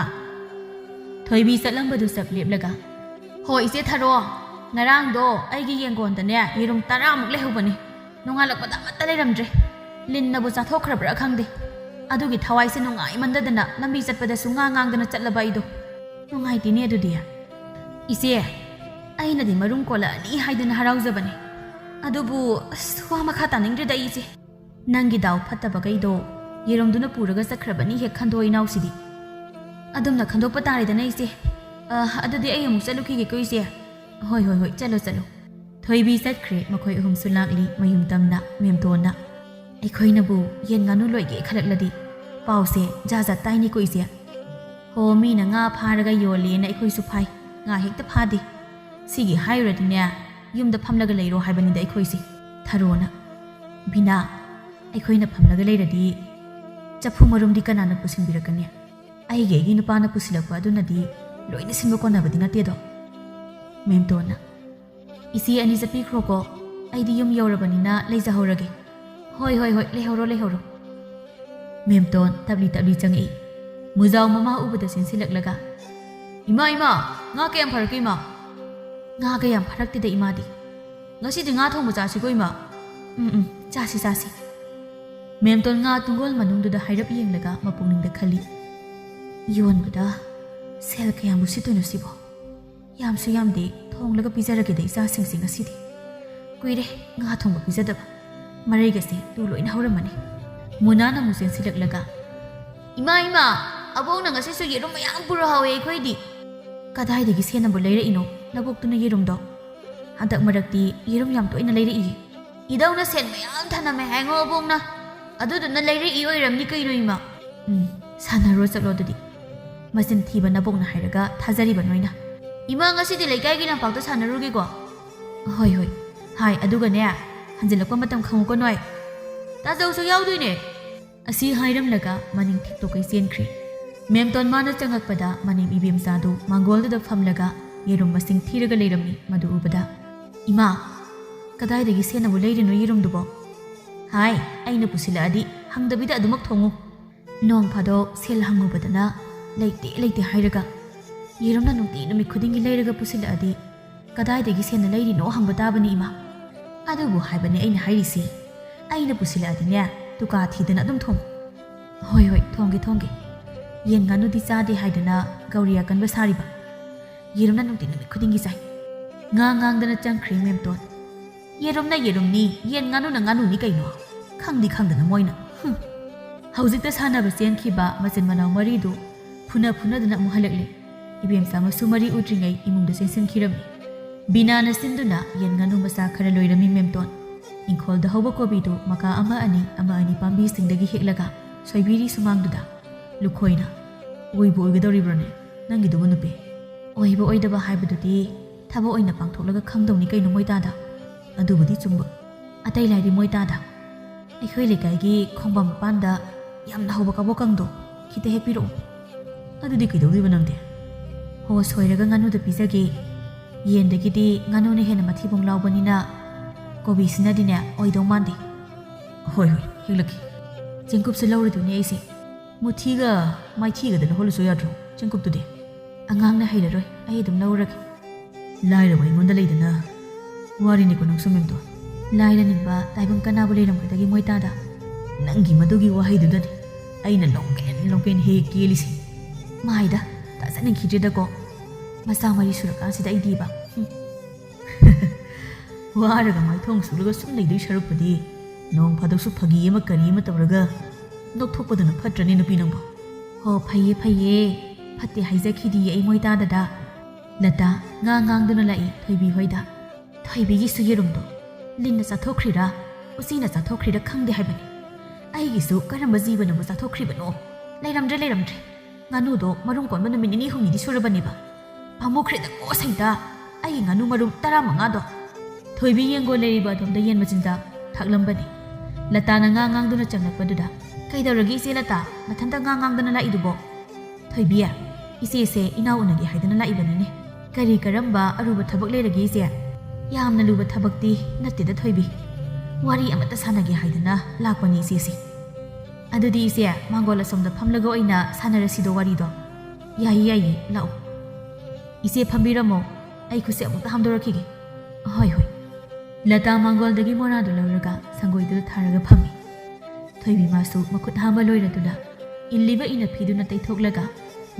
ꯊꯣꯏꯕꯤ ꯆꯠꯂꯝꯕꯗꯨ ꯆꯞ ꯂꯦꯞꯂꯒ, ꯍꯣ, ꯏꯆꯦ ꯊꯔꯣ, ꯉꯔꯥꯡꯗꯣ ꯑꯩꯒꯤ ꯌꯦꯡꯒꯣꯟꯗꯅꯦ ꯌꯦꯔꯨꯝ ꯇꯔꯥꯃꯨꯛ ꯂꯩꯍꯧꯕꯅꯦ꯫ ꯅꯣꯡꯉꯥꯜꯂꯛꯄꯗ ꯑꯃꯠꯇ ꯂꯩꯔꯝꯗ꯭ꯔꯦ꯫ ꯂꯤꯟꯅꯕꯨ ꯆꯥꯊꯣꯛꯈ꯭ꯔꯕ꯭ꯔꯥ ꯈꯪꯗꯦ꯫ ꯑꯗꯨꯒꯤ ꯊꯋꯥꯏꯁꯦ ꯅꯨꯡꯉꯥꯏꯃꯟꯗꯗꯅ ꯂꯝꯕꯤ ꯆꯠꯄꯗꯁꯨ ꯉꯥ ꯉꯥꯡꯗꯅ ꯆꯠꯂꯕ ꯑꯩꯗꯣ꯫ ꯅꯨꯡꯉꯥꯏꯇꯦꯅꯦ ꯑꯗꯨꯗꯤ꯫ ꯏꯆꯦ, ꯑꯩꯅꯗꯤ ꯃꯔꯨꯝ ꯀꯣꯜꯂꯛꯑꯅꯤ ꯍꯥꯏꯗꯅ ꯍꯔꯥꯎꯖꯕꯅꯦ꯫ ꯑꯗꯨꯕꯨ ꯑꯁ, ꯋꯥ ꯃꯈꯥ ꯇꯥꯅꯤꯡꯗ꯭ꯔꯦꯗ ꯑꯩ, ꯏꯆꯦ꯫ ꯅꯪꯒꯤ ꯗꯥꯎ ꯐꯠꯇꯕꯈꯩꯗꯣ ꯌꯦꯔꯨꯝꯗꯨꯅ ꯄꯨꯔꯒ ꯆꯠꯈ꯭ꯔꯕꯅꯤ ꯍꯦꯛ ꯈꯟꯗꯣꯛ ꯏꯅꯥꯎꯁꯤꯗꯤ꯫ ꯑꯗꯨꯝꯅ ꯈꯟꯗꯣꯛꯄ ꯇꯥꯔꯦꯗꯅ ꯏꯆꯦ꯫ ꯑ, ꯑꯗꯨꯗꯤ ꯑꯩ ꯑꯃꯨꯛ ꯆꯠꯂꯨꯈꯤꯒꯦꯀꯣ ꯏꯆꯦ꯫ ꯍꯣꯏ, ꯍꯣꯏ, ꯍꯣꯏ, ꯆꯠꯂꯣ, ꯆꯠꯂꯣ꯫ ꯊꯣꯏꯕꯤ ꯆꯠꯈ꯭ꯔꯦ, ꯃꯈꯣꯏ ꯑꯍꯨꯝꯁꯨ ꯂꯥꯛꯂꯤ ꯃꯌꯨꯝ ꯇꯝꯅ꯫ ꯃꯦꯝꯇꯣꯟꯅ, "ꯑꯩꯈꯣꯏꯅꯕꯨ ꯌꯦꯟ ꯉꯥꯅꯨ ꯂꯣꯏꯒꯦ ꯈꯜꯂꯛꯂꯗꯤ ꯄꯥꯎꯁꯦ ꯖꯥꯠ ꯖꯥꯠ ꯇꯥꯏꯅꯦꯀꯣ ꯏꯆꯦ꯫ ꯍꯣ, ꯃꯤꯅ ꯉꯥ ꯐꯥꯔꯒ ꯌꯣꯜꯂꯦꯅ ꯑꯩꯈꯣꯏꯁꯨ ꯐꯥꯏ, ꯉꯥ ꯍꯦꯛꯇ ꯐꯥꯗꯦ꯫ ꯁꯤꯒꯤ ꯍꯥꯏꯔꯨꯔꯗꯤꯅꯦ, ꯌꯨꯝꯗ ꯐꯝꯂꯒ ꯂꯩꯔꯣ ꯍꯥꯏꯕꯅꯤꯗ ꯑꯩꯈꯣꯏꯁꯦ"꯫ ꯊꯔꯣꯅ, "ꯕꯤꯅꯥ, ꯑꯩꯈꯣꯏꯅ ꯐꯝꯂꯒ ꯂꯩꯔꯗꯤ ꯆꯐꯨ ꯃꯔꯨꯝꯗꯤ ꯀꯅꯥꯅ ꯄꯨꯁꯤꯟꯕꯤꯔꯛꯀꯅꯤ? ꯑꯩꯒꯤ ꯑꯩꯒꯤ ꯅꯨꯄꯥꯅ ꯄꯨꯁꯤꯜꯂꯛꯄ ꯑꯗꯨꯅꯗꯤ ꯂꯣꯏꯅ ꯁꯤꯟꯕ ꯀꯣꯟꯅꯕꯗꯤ ꯅꯠꯇꯦꯗꯣ"꯫ ꯃꯦꯝꯇꯣꯟꯅ, "ꯏꯆꯦ ꯑꯅꯤ ꯆꯠꯄꯤꯈ꯭ꯔꯣꯀꯣ, ꯑꯩꯗꯤ ꯌꯨꯝ ꯌꯧꯔꯕꯅꯤꯅ ꯂꯩꯖꯍꯧꯔꯒꯦ"꯫ "ꯍꯣꯏ, ꯍꯣꯏ, ꯍꯣꯏ, ꯂꯩꯍꯧꯔꯣ, ꯂꯩꯍꯧꯔꯣ"꯫ ꯃꯦꯝꯇꯣꯟ ꯇꯞꯂꯤ ꯇꯞꯂꯤ ꯆꯪꯉꯛꯏ꯫ ꯃꯨꯖꯥꯎ ꯃꯃꯥ ꯎꯕꯗ ꯆꯦꯟꯁꯤꯜꯂꯛꯂꯒ, "ꯏꯃꯥ, ꯏꯃꯥ, ꯉꯥ ꯀꯌꯥꯝ ꯐꯥꯔꯛꯀꯦ, ꯏꯃꯥ?" "ꯉꯥ ꯀꯌꯥꯝ ꯐꯥꯔꯛꯇꯦꯗ, ꯏꯃꯥꯗꯤ"꯫ "ꯉꯁꯤꯗꯤ ꯉꯥ ꯊꯣꯡꯕ ꯆꯥꯁꯤꯀꯣ, ꯏꯃꯥ"꯫ "ꯎꯝ, ꯎꯝ, ꯆꯥꯁꯤ, ꯆꯥꯁꯤ"꯫ ꯃꯦꯝꯇꯣꯟ ꯉꯥ ꯇꯨꯡꯒꯣꯜ ꯃꯅꯨꯡꯗꯨꯗ ꯍꯥꯏꯔꯞ ꯌꯦꯡꯂꯒ ꯃꯄꯨꯛꯅꯤꯡꯗ ꯈꯜꯂꯤ, "ꯌꯣꯟꯕꯗ ꯁꯦꯜ ꯀꯌꯥꯝꯕꯨ ꯁꯤꯠꯇꯣꯏꯅꯣ ꯁꯤꯕꯣ? ꯌꯥꯝꯁꯨ ꯌꯥꯝꯗꯦ, ꯊꯣꯡꯂꯒ ꯄꯤꯖꯔꯒꯦꯗ ꯏꯆꯥꯁꯤꯡꯁꯦ ꯉꯁꯤꯗꯤ꯫ ꯀꯨꯏꯔꯦ ꯉꯥ ꯊꯣꯡꯕ ꯄꯤꯖꯗꯕ꯫ ꯃꯔꯩꯒꯁꯦ ꯇꯨ ꯂꯣꯏꯅ ꯍꯧꯔꯝꯃꯅꯤ"꯫ ꯃꯨꯅꯥꯅ ꯑꯃꯨꯛ ꯆꯦꯟꯁꯤꯜꯂꯛꯂꯒ, "ꯏꯃꯥ, ꯏꯃꯥ, ꯑꯕꯣꯛꯅ ꯉꯁꯤꯁꯨ ꯌꯦꯔꯨꯝ ꯃꯌꯥꯝ ꯄꯨꯔꯛꯍꯧꯋꯦ ꯑꯩꯈꯣꯏꯗꯤ"꯫ "ꯀꯗꯥꯏꯗꯒꯤ ꯁꯦꯟꯅꯕ ꯂꯩꯔꯛꯏꯅꯣ ꯅꯕꯣꯛꯇꯨꯅ ꯌꯦꯔꯨꯝꯗꯣ? ꯍꯟꯗꯛ ꯃꯔꯛꯇꯤ ꯌꯦꯔꯨꯝ ꯌꯥꯝ ꯇꯣꯏꯅ ꯂꯩꯔꯛꯏ"꯫ "ꯏꯙꯧꯅ ꯁꯦꯟ ꯃꯌꯥꯝ ꯊꯅꯝꯃꯦ ꯍꯥꯏꯉꯣ ꯑꯕꯣꯛꯅ꯫ ꯑꯗꯨꯗꯨꯅ ꯂꯩꯔꯛꯏ ꯑꯣꯏꯔꯝꯅꯤ ꯀꯩꯅꯣ, ꯏꯃꯥ"꯫ "ꯎꯝ, ꯁꯥꯟꯅꯔꯣ ꯆꯠꯂꯣ ꯑꯗꯨꯗꯤ꯫ ꯃꯆꯤꯟ ꯊꯤꯕ ꯅꯕꯣꯛꯅ ꯍꯥꯏꯔꯒ ꯊꯥꯖꯔꯤꯕ ꯅꯣꯏꯅ"꯫ "ꯏꯃꯥ, ꯉꯁꯤꯗꯤ ꯂꯩꯀꯥꯏꯒꯤ ꯂꯝꯄꯥꯛꯇ ꯁꯥꯟꯅꯔꯨꯒꯦꯀꯣ"꯫ "ꯍꯣꯏ, ꯍꯣꯏ꯫ ꯍꯥꯏ, ꯑꯗꯨꯒꯅꯦ, ꯍꯟꯖꯤꯜꯂꯛꯄ ꯃꯇꯝ ꯈꯪꯉꯨꯀꯣ ꯅꯣꯏ꯫ ꯇꯥꯖꯧꯁꯨ ꯌꯥꯎꯗꯣꯏꯅꯦ"꯫ ꯑꯁꯤ ꯍꯥꯏꯔꯝꯂꯒ ꯃꯅꯤꯡ ꯊꯤꯛꯇꯣꯛꯀꯩ ꯆꯦꯟꯈ꯭ꯔꯦ꯫ ꯃꯦꯝꯇꯣꯟ ꯃꯥꯅ ꯆꯪꯉꯛꯄꯗ ꯃꯅꯦꯝ ꯏꯕꯦꯝꯆꯥꯗꯨ ꯃꯥꯡꯒꯣꯜꯗꯨꯗ ꯐꯝꯂꯒ ꯌꯦꯔꯨꯝ ꯃꯁꯤꯡ ꯊꯤꯔꯒ ꯂꯩꯔꯝꯃꯤ꯫ ꯃꯗꯨ ꯎꯕꯗ, "ꯏꯃꯥ, ꯀꯗꯥꯏꯗꯒꯤ ꯁꯦꯟꯅꯕꯨ ꯂꯩꯔꯤꯅꯣ ꯌꯦꯔꯨꯝꯗꯨꯕꯣ?" "ꯍꯥꯏ, ꯑꯩꯅ ꯄꯨꯁꯤꯜꯂꯛꯑꯗꯤ ꯍꯪꯗꯕꯤꯗ ꯑꯗꯨꯃꯛ ꯊꯣꯡꯉꯨ꯫ ꯅꯣꯡ ꯐꯥꯗꯣꯛ ꯁꯦꯜ ꯍꯪꯉꯨꯕꯗꯅ ꯂꯩꯇꯦ, ꯂꯩꯇꯦ ꯍꯥꯏꯔꯒ"꯫ ꯌꯦꯔꯨꯝꯅ ꯅꯨꯡꯇꯤ ꯅꯨꯃꯤꯠ ꯈꯨꯗꯤꯡꯒꯤ ꯂꯩꯔꯒ ꯄꯨꯁꯤꯜꯂꯛꯑꯗꯤ ꯀꯗꯥꯏꯗꯒꯤ ꯁꯦꯟꯅ ꯂꯩꯔꯤꯅꯣ ꯍꯪꯕ ꯇꯥꯕꯅꯤ, ꯏꯃꯥ꯫ ꯑꯗꯨꯕꯨ ꯍꯥꯏꯕꯅꯦ ꯑꯩꯅ ꯍꯥꯏꯔꯤꯁꯤ, ꯑꯩꯅ ꯄꯨꯁꯤꯜꯂꯛꯑꯗꯤꯅꯦ, ꯗꯨꯀꯥ ꯊꯤꯗꯅ ꯑꯗꯨꯝ ꯊꯣꯡ꯫ ꯍꯣꯏ ꯍꯣꯏ, ꯊꯣꯡꯒꯦ ꯊꯣꯡꯒꯦ꯫ ꯌꯦꯟ ꯉꯥꯅꯨꯗꯤ ꯆꯥꯗꯦ ꯍꯥꯏꯗꯅ ꯒꯧꯔꯤ ꯑꯀꯟꯕ ꯁꯥꯔꯤꯕ꯫ ꯌꯦꯔꯨꯝꯅ ꯅꯨꯡꯇꯤ ꯅꯨꯃꯤꯠ ꯈꯨꯗꯤꯡꯒꯤ ꯆꯥꯏ꯫ ꯉꯥ ꯉꯥꯡꯗꯅ ꯆꯪꯈ꯭ꯔꯦ ꯃꯦꯝꯇꯣꯟ꯫ ꯌꯦꯔꯨꯝꯅ ꯌꯦꯔꯨꯝꯅꯤ, ꯌꯦꯟ ꯉꯥꯅꯨꯅ ꯉꯥꯅꯨꯅꯤ ꯀꯩꯅꯣ? ꯈꯪꯗꯤ ꯈꯪꯗꯅ ꯃꯣꯏꯅ꯫ ꯍꯨꯝ꯫ ꯍꯧꯖꯤꯛꯇ ꯁꯥꯟꯅꯕ ꯆꯦꯟꯈꯤꯕ ꯃꯆꯤꯟ ꯃꯅꯥꯎ ꯃꯔꯤꯗꯨ ꯐꯨꯅ ꯐꯨꯅꯗꯅ ꯑꯃꯨꯛ ꯍꯜꯂꯛꯂꯦ꯫ ꯏꯕꯦꯝꯆꯥ ꯃꯁꯨ ꯃꯔꯤ ꯎꯗ꯭ꯔꯤꯉꯩ ꯏꯃꯨꯡꯗ ꯆꯦꯟꯁꯤꯟꯈꯤꯔꯝꯃꯤ꯫ ꯕꯤꯅꯥꯅ ꯁꯤꯟꯗꯨꯅ ꯌꯦꯟ ꯉꯥꯅꯨ ꯃꯆꯥ ꯈꯔ ꯂꯣꯏꯔꯝꯃꯤ ꯃꯦꯝꯇꯣꯟ꯫ ꯏꯪꯈꯣꯜꯗ ꯍꯧꯕ ꯀꯣꯕꯤꯗꯨ ꯃꯀꯥ ꯑꯃ ꯑꯅꯤ, ꯑꯃ ꯑꯅꯤ ꯄꯥꯝꯕꯤꯁꯤꯡꯗꯒꯤ ꯍꯦꯛꯂꯒ ꯁꯣꯏꯕꯤꯔꯤ ꯁꯨꯃꯥꯡꯗꯨꯗ꯫ ꯂꯨꯈꯣꯏꯅ, "ꯑꯣꯏꯕꯨ ꯑꯣꯏꯒꯗꯧꯔꯤꯕ꯭ꯔꯣꯅꯦ ꯅꯪꯒꯤꯗꯨꯕꯨ, ꯅꯨꯄꯤ?" ꯑꯣꯏꯕ ꯑꯣꯏꯗꯕ ꯍꯥꯏꯕꯗꯨꯗꯤ ꯊꯕꯛ ꯑꯣꯏꯅ ꯄꯥꯡꯊꯣꯛꯂꯒ ꯈꯪꯗꯧꯅꯤ ꯀꯩꯅꯣ, ꯃꯣꯏ ꯇꯥꯗ꯫ ꯑꯗꯨꯕꯨꯗꯤ ꯆꯨꯝꯕ꯫ ꯑꯇꯩ ꯂꯥꯏꯔꯤ ꯃꯣꯏ ꯇꯥꯗ꯫ ꯑꯩꯈꯣꯏ ꯂꯩꯀꯥꯏꯒꯤ ꯈꯣꯡꯕꯥꯟ ꯃꯄꯥꯟꯗ ꯌꯥꯝꯅ ꯍꯧꯕ ꯀꯕꯣꯀꯪꯗꯣ ꯈꯤꯇ ꯍꯦꯛꯄꯤꯔꯛꯑꯣ꯫ ꯑꯗꯨꯗꯤ ꯀꯩꯗꯧꯗꯣꯏꯕ ꯅꯪꯗꯤ? ꯍꯣ, ꯁꯣꯏꯔꯒ ꯉꯥꯅꯨꯗ ꯄꯤꯖꯒꯦ꯫ ꯌꯦꯟꯗꯒꯤꯗꯤ ꯉꯥꯅꯨꯅ ꯍꯦꯟꯅ ꯃꯊꯤꯕꯣꯡ ꯂꯥꯎꯕꯅꯤꯅ ꯀꯣꯕꯤꯁꯤꯅꯗꯤꯅꯦ ꯑꯣꯏꯗꯧ ꯃꯥꯟꯗꯦ꯫ ꯍꯣꯏ, ꯍꯣꯏ, ꯍꯦꯛꯂꯛꯀꯦ꯫ ꯆꯦꯡꯀꯨꯞꯁꯨ ꯂꯧꯔꯨꯗꯣꯏꯅꯦ ꯑꯩꯁꯦ꯫ ꯃꯨꯊꯤꯒ ꯃꯥꯏꯊꯤꯒꯗ ꯂꯧꯍꯜꯂꯁꯨ ꯌꯥꯗ꯭ꯔꯣ ꯆꯦꯡꯀꯨꯞꯇꯨꯗꯤ? ꯑꯉꯥꯡꯅ ꯍꯩꯔꯔꯣꯏ, ꯑꯩ ꯑꯗꯨꯝ ꯂꯧꯔꯒꯦ꯫ ꯂꯥꯏꯔꯕ ꯑꯩꯉꯣꯟꯗ ꯂꯩꯗꯅ꯫ ꯋꯥꯔꯤꯅꯤꯀꯣ ꯅꯪꯁꯨ ꯃꯦꯝꯇꯣꯟ꯫ ꯂꯥꯏꯔ ꯅꯤꯡꯕ ꯇꯥꯏꯕꯪ ꯀꯅꯥꯕꯨ ꯂꯩꯔꯝꯒꯗꯒꯦ ꯃꯣꯏ ꯇꯥꯗ? ꯅꯪꯒꯤ ꯃꯗꯨꯒꯤ ꯋꯥꯍꯩꯗꯨꯗꯅꯤ ꯑꯩꯅ ꯂꯣꯡꯒꯦꯟ ꯂꯣꯡꯒꯦꯟ ꯍꯦꯛ ꯍꯦꯛ ꯀꯦꯜꯂꯤꯁꯦ꯫ ꯃꯥꯏꯗ, ꯇꯥꯖꯅꯤꯡꯈꯤꯗ꯭ꯔꯦꯗꯀꯣ꯫ ꯃꯆꯥ ꯃꯔꯤ ꯁꯨꯔꯀꯥꯟꯁꯤꯗ ꯑꯩꯗꯤꯕ꯫ ꯍꯨꯝ꯫ ꯋꯥꯔꯒ ꯃꯥꯏꯊꯣꯡ ꯁꯨꯔꯒ ꯁꯨꯝ ꯂꯩꯗꯣꯏ ꯁꯔꯨꯛꯄꯨꯗꯤ ꯅꯣꯡ ꯐꯥꯗꯣꯛꯁꯨ ꯐꯥꯒꯤ ꯑꯃ ꯀꯔꯤ ꯑꯃ ꯇꯧꯔꯒ ꯅꯣꯛꯊꯣꯛꯄꯗꯨꯅ ꯐꯠꯇ꯭ꯔꯅꯦ, ꯅꯨꯄꯤ ꯅꯪꯕꯣ? ꯍꯣ, ꯐꯩꯌꯦ, ꯐꯩꯌꯦ꯫ ꯐꯠꯇꯦ ꯍꯥꯏꯖꯈꯤꯗꯤꯌꯦ ꯑꯩ ꯃꯣꯏ ꯇꯥꯗꯗ꯫ ꯂꯇꯥ ꯉꯥ ꯉꯥꯡꯗꯨꯅ ꯂꯥꯛꯏ ꯊꯣꯏꯕꯤ ꯍꯣꯏꯗ꯫ ꯊꯣꯏꯕꯤꯒꯤꯁꯨ ꯌꯦꯔꯨꯝꯗꯣ ꯂꯤꯟꯅ ꯆꯥꯊꯣꯛꯈ꯭ꯔꯤꯔꯥ, ꯎꯆꯤꯅ ꯆꯥꯊꯣꯛꯈ꯭ꯔꯤꯔꯥ ꯈꯪꯗꯦ ꯍꯥꯏꯕꯅꯤ꯫ ꯑꯩꯒꯤꯁꯨ ꯀꯔꯝꯕ ꯖꯤꯕꯅꯕꯨ ꯆꯥꯊꯣꯛꯈ꯭ꯔꯤꯕꯅꯣ? ꯂꯩꯔꯝꯗ꯭ꯔꯦ, ꯂꯩꯔꯝꯗ꯭ꯔꯦ꯫ ꯉꯥꯅꯨꯗꯣ ꯃꯔꯨꯝ ꯀꯣꯟꯕ ꯅꯨꯃꯤꯠ ꯅꯤꯅꯤ ꯍꯨꯝꯅꯤꯗꯤ ꯁꯨꯔꯕꯅꯦꯕ꯫ ꯄꯥꯝꯃꯨꯈ꯭ꯔꯦꯗꯀꯣ ꯁꯩꯇꯥ, ꯑꯩꯒꯤ ꯉꯥꯅꯨ ꯃꯔꯨꯝ ꯇꯔꯥꯃꯉꯥꯗꯣ꯫ ꯊꯣꯏꯕꯤ ꯌꯦꯡꯒꯣꯜ ꯂꯩꯔꯤꯕ ꯑꯗꯣꯝꯗ ꯌꯦꯟ ꯃꯆꯤꯟꯖꯥꯛ ꯊꯥꯛꯂꯝꯕꯅꯤ꯫ ꯂꯇꯥꯅ ꯉꯥ ꯉꯥꯡꯗꯨꯅ ꯆꯪꯂꯛꯄꯗꯨꯗ, "ꯀꯩꯗꯧꯔꯒꯦ ꯏꯆꯦ ꯂꯇꯥ, ꯃꯊꯟꯇ ꯉꯥ ꯉꯥꯡꯗꯅ ꯂꯥꯛꯏꯗꯨꯕꯣ?" "ꯊꯣꯏꯕꯤ, ꯏꯆꯦꯁꯦ ꯏꯅꯥꯎ ꯎꯅꯒꯦ ꯍꯥꯏꯗꯅ ꯂꯥꯛꯏꯕꯅꯤꯅꯦ꯫ ꯀꯔꯤ ꯀꯔꯝꯕ ꯑꯔꯨꯕ ꯊꯕꯛ ꯂꯩꯔꯒꯦ ꯏꯆꯦ?" "ꯌꯥꯝꯅ ꯂꯨꯕ ꯊꯕꯛꯇꯤ ꯅꯠꯇꯦꯗ ꯊꯣꯏꯕꯤ꯫ ꯋꯥꯔꯤ ꯑꯃꯠꯇ ꯁꯥꯟꯅꯒꯦ ꯍꯥꯏꯗꯅ ꯂꯥꯛꯄꯅꯤ ꯏꯆꯦꯁꯦ꯫" "ꯑꯗꯨꯗꯤ ꯏꯆꯦ, ꯃꯥꯡꯒꯣꯜ ꯑꯁꯣꯝꯗ ꯐꯝꯂꯒ ꯑꯣꯏꯅ ꯁꯥꯟꯅꯔꯁꯤꯗꯣ ꯋꯥꯔꯤꯗꯣ?" "ꯌꯥꯏꯌꯦ, ꯌꯥꯏꯌꯦ, ꯂꯥꯛꯑꯣ꯫" "ꯏꯆꯦ ꯐꯝꯕꯤꯔꯝꯃꯣ, ꯑꯩ ꯈꯨꯠꯁꯦ ꯑꯃꯨꯛꯇ ꯍꯥꯝꯗꯣꯔꯛꯈꯤꯒꯦ"꯫ "ꯍꯣꯏ, ꯍꯣꯏ"꯫ ꯂꯇꯥ ꯃꯥꯡꯒꯣꯜꯗꯒꯤ ꯃꯣꯔꯥꯗꯨ ꯂꯧꯔꯒ ꯁꯪꯒꯣꯏꯗꯨꯗ ꯊꯥꯔꯒ ꯐꯝꯃꯤ꯫ ꯊꯣꯏꯕꯤ ꯃꯥꯁꯨ ꯃꯈꯨꯠ ꯍꯥꯝꯕ ꯂꯣꯏꯔꯗꯨꯅ ꯏꯜꯂꯤꯕ ꯏꯅꯐꯤꯗꯨꯅ ꯇꯩꯊꯣꯛꯂꯒ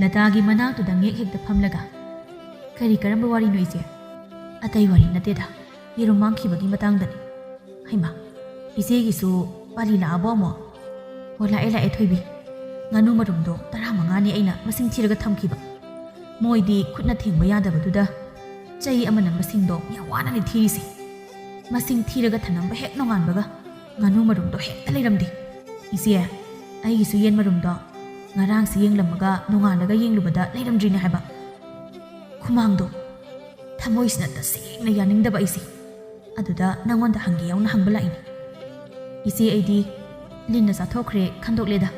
ꯂꯇꯥꯒꯤ ꯃꯅꯥꯛꯇꯨꯗ ꯉꯦꯛ ꯍꯦꯛꯇ ꯐꯝꯂꯒ, "ꯀꯔꯤ ꯀꯔꯝꯕ ꯋꯥꯔꯤꯅꯣ ꯏꯆꯦ?" "ꯑꯇꯩ ꯋꯥꯔꯤ ꯅꯠꯇꯦꯗ, ꯌꯦꯔꯨꯝ ꯃꯥꯡꯈꯤꯕꯒꯤ ꯃꯇꯥꯡꯗꯅꯤ"꯫ "ꯍꯩꯃꯥ, ꯏꯆꯦꯒꯤꯁꯨ ꯄꯥꯂꯤ ꯂꯥꯛꯑꯕꯣ ꯑꯃꯨꯛ?" "ꯑꯣ, ꯂꯥꯛꯑꯦ, ꯂꯥꯛꯑꯦ ꯊꯣꯏꯕꯤ꯫ ꯉꯥꯅꯨ ꯃꯔꯨꯝꯗꯣ ꯇꯔꯥꯃꯉꯥꯅꯤ ꯑꯩꯅ ꯃꯁꯤꯡ ꯊꯤꯔꯒ ꯊꯝꯈꯤꯕ꯫ ꯃꯣꯏꯗꯤ ꯈꯨꯠꯅ ꯊꯦꯡꯕ ꯌꯥꯗꯕꯗꯨꯗ ꯆꯩ ꯑꯃꯅ ꯃꯁꯤꯡꯗꯣ ꯌꯥꯝ ꯋꯥꯅꯅꯤ ꯊꯤꯔꯤꯁꯦ꯫ ꯃꯁꯤꯡ ꯊꯤꯔꯒ ꯊꯅꯝꯕ ꯍꯦꯛ ꯅꯣꯡꯉꯥꯟꯕꯒ ꯉꯥꯅꯨ ꯃꯔꯨꯝꯗꯣ ꯍꯦꯛꯇ ꯂꯩꯔꯝꯗꯦ꯫ ꯏꯆꯦ, ꯑꯩꯒꯤꯁꯨ ꯌꯦꯟ ꯃꯔꯨꯝꯗꯣ ꯉꯔꯥꯡꯁꯤ ꯌꯦꯡꯂꯝꯃꯒ ꯅꯣꯡꯉꯥꯜꯂꯒ ꯌꯦꯡꯂꯨꯕꯗ ꯂꯩꯔꯝꯗ꯭ꯔꯤꯅꯦ ꯍꯥꯏꯕ"꯫ ꯈꯨꯃꯥꯡꯗꯣ, ꯊꯃꯣꯏꯁꯤꯅ ꯇꯁꯦꯡꯅ ꯌꯥꯅꯤꯡꯗꯕ ꯑꯩꯁꯦ꯫ ꯑꯗꯨꯗ ꯅꯪꯉꯣꯟꯗ ꯍꯪꯒꯦ ꯌꯥꯎꯅ ꯍꯪꯕ ꯂꯥꯛꯏꯅꯦ꯫ "ꯏꯆꯦ, ꯑꯩꯗꯤ ꯂꯤꯟꯅ ꯆꯥꯊꯣꯛꯈ꯭ꯔꯦ ꯈꯟꯗꯣꯛꯂꯦꯗ"꯫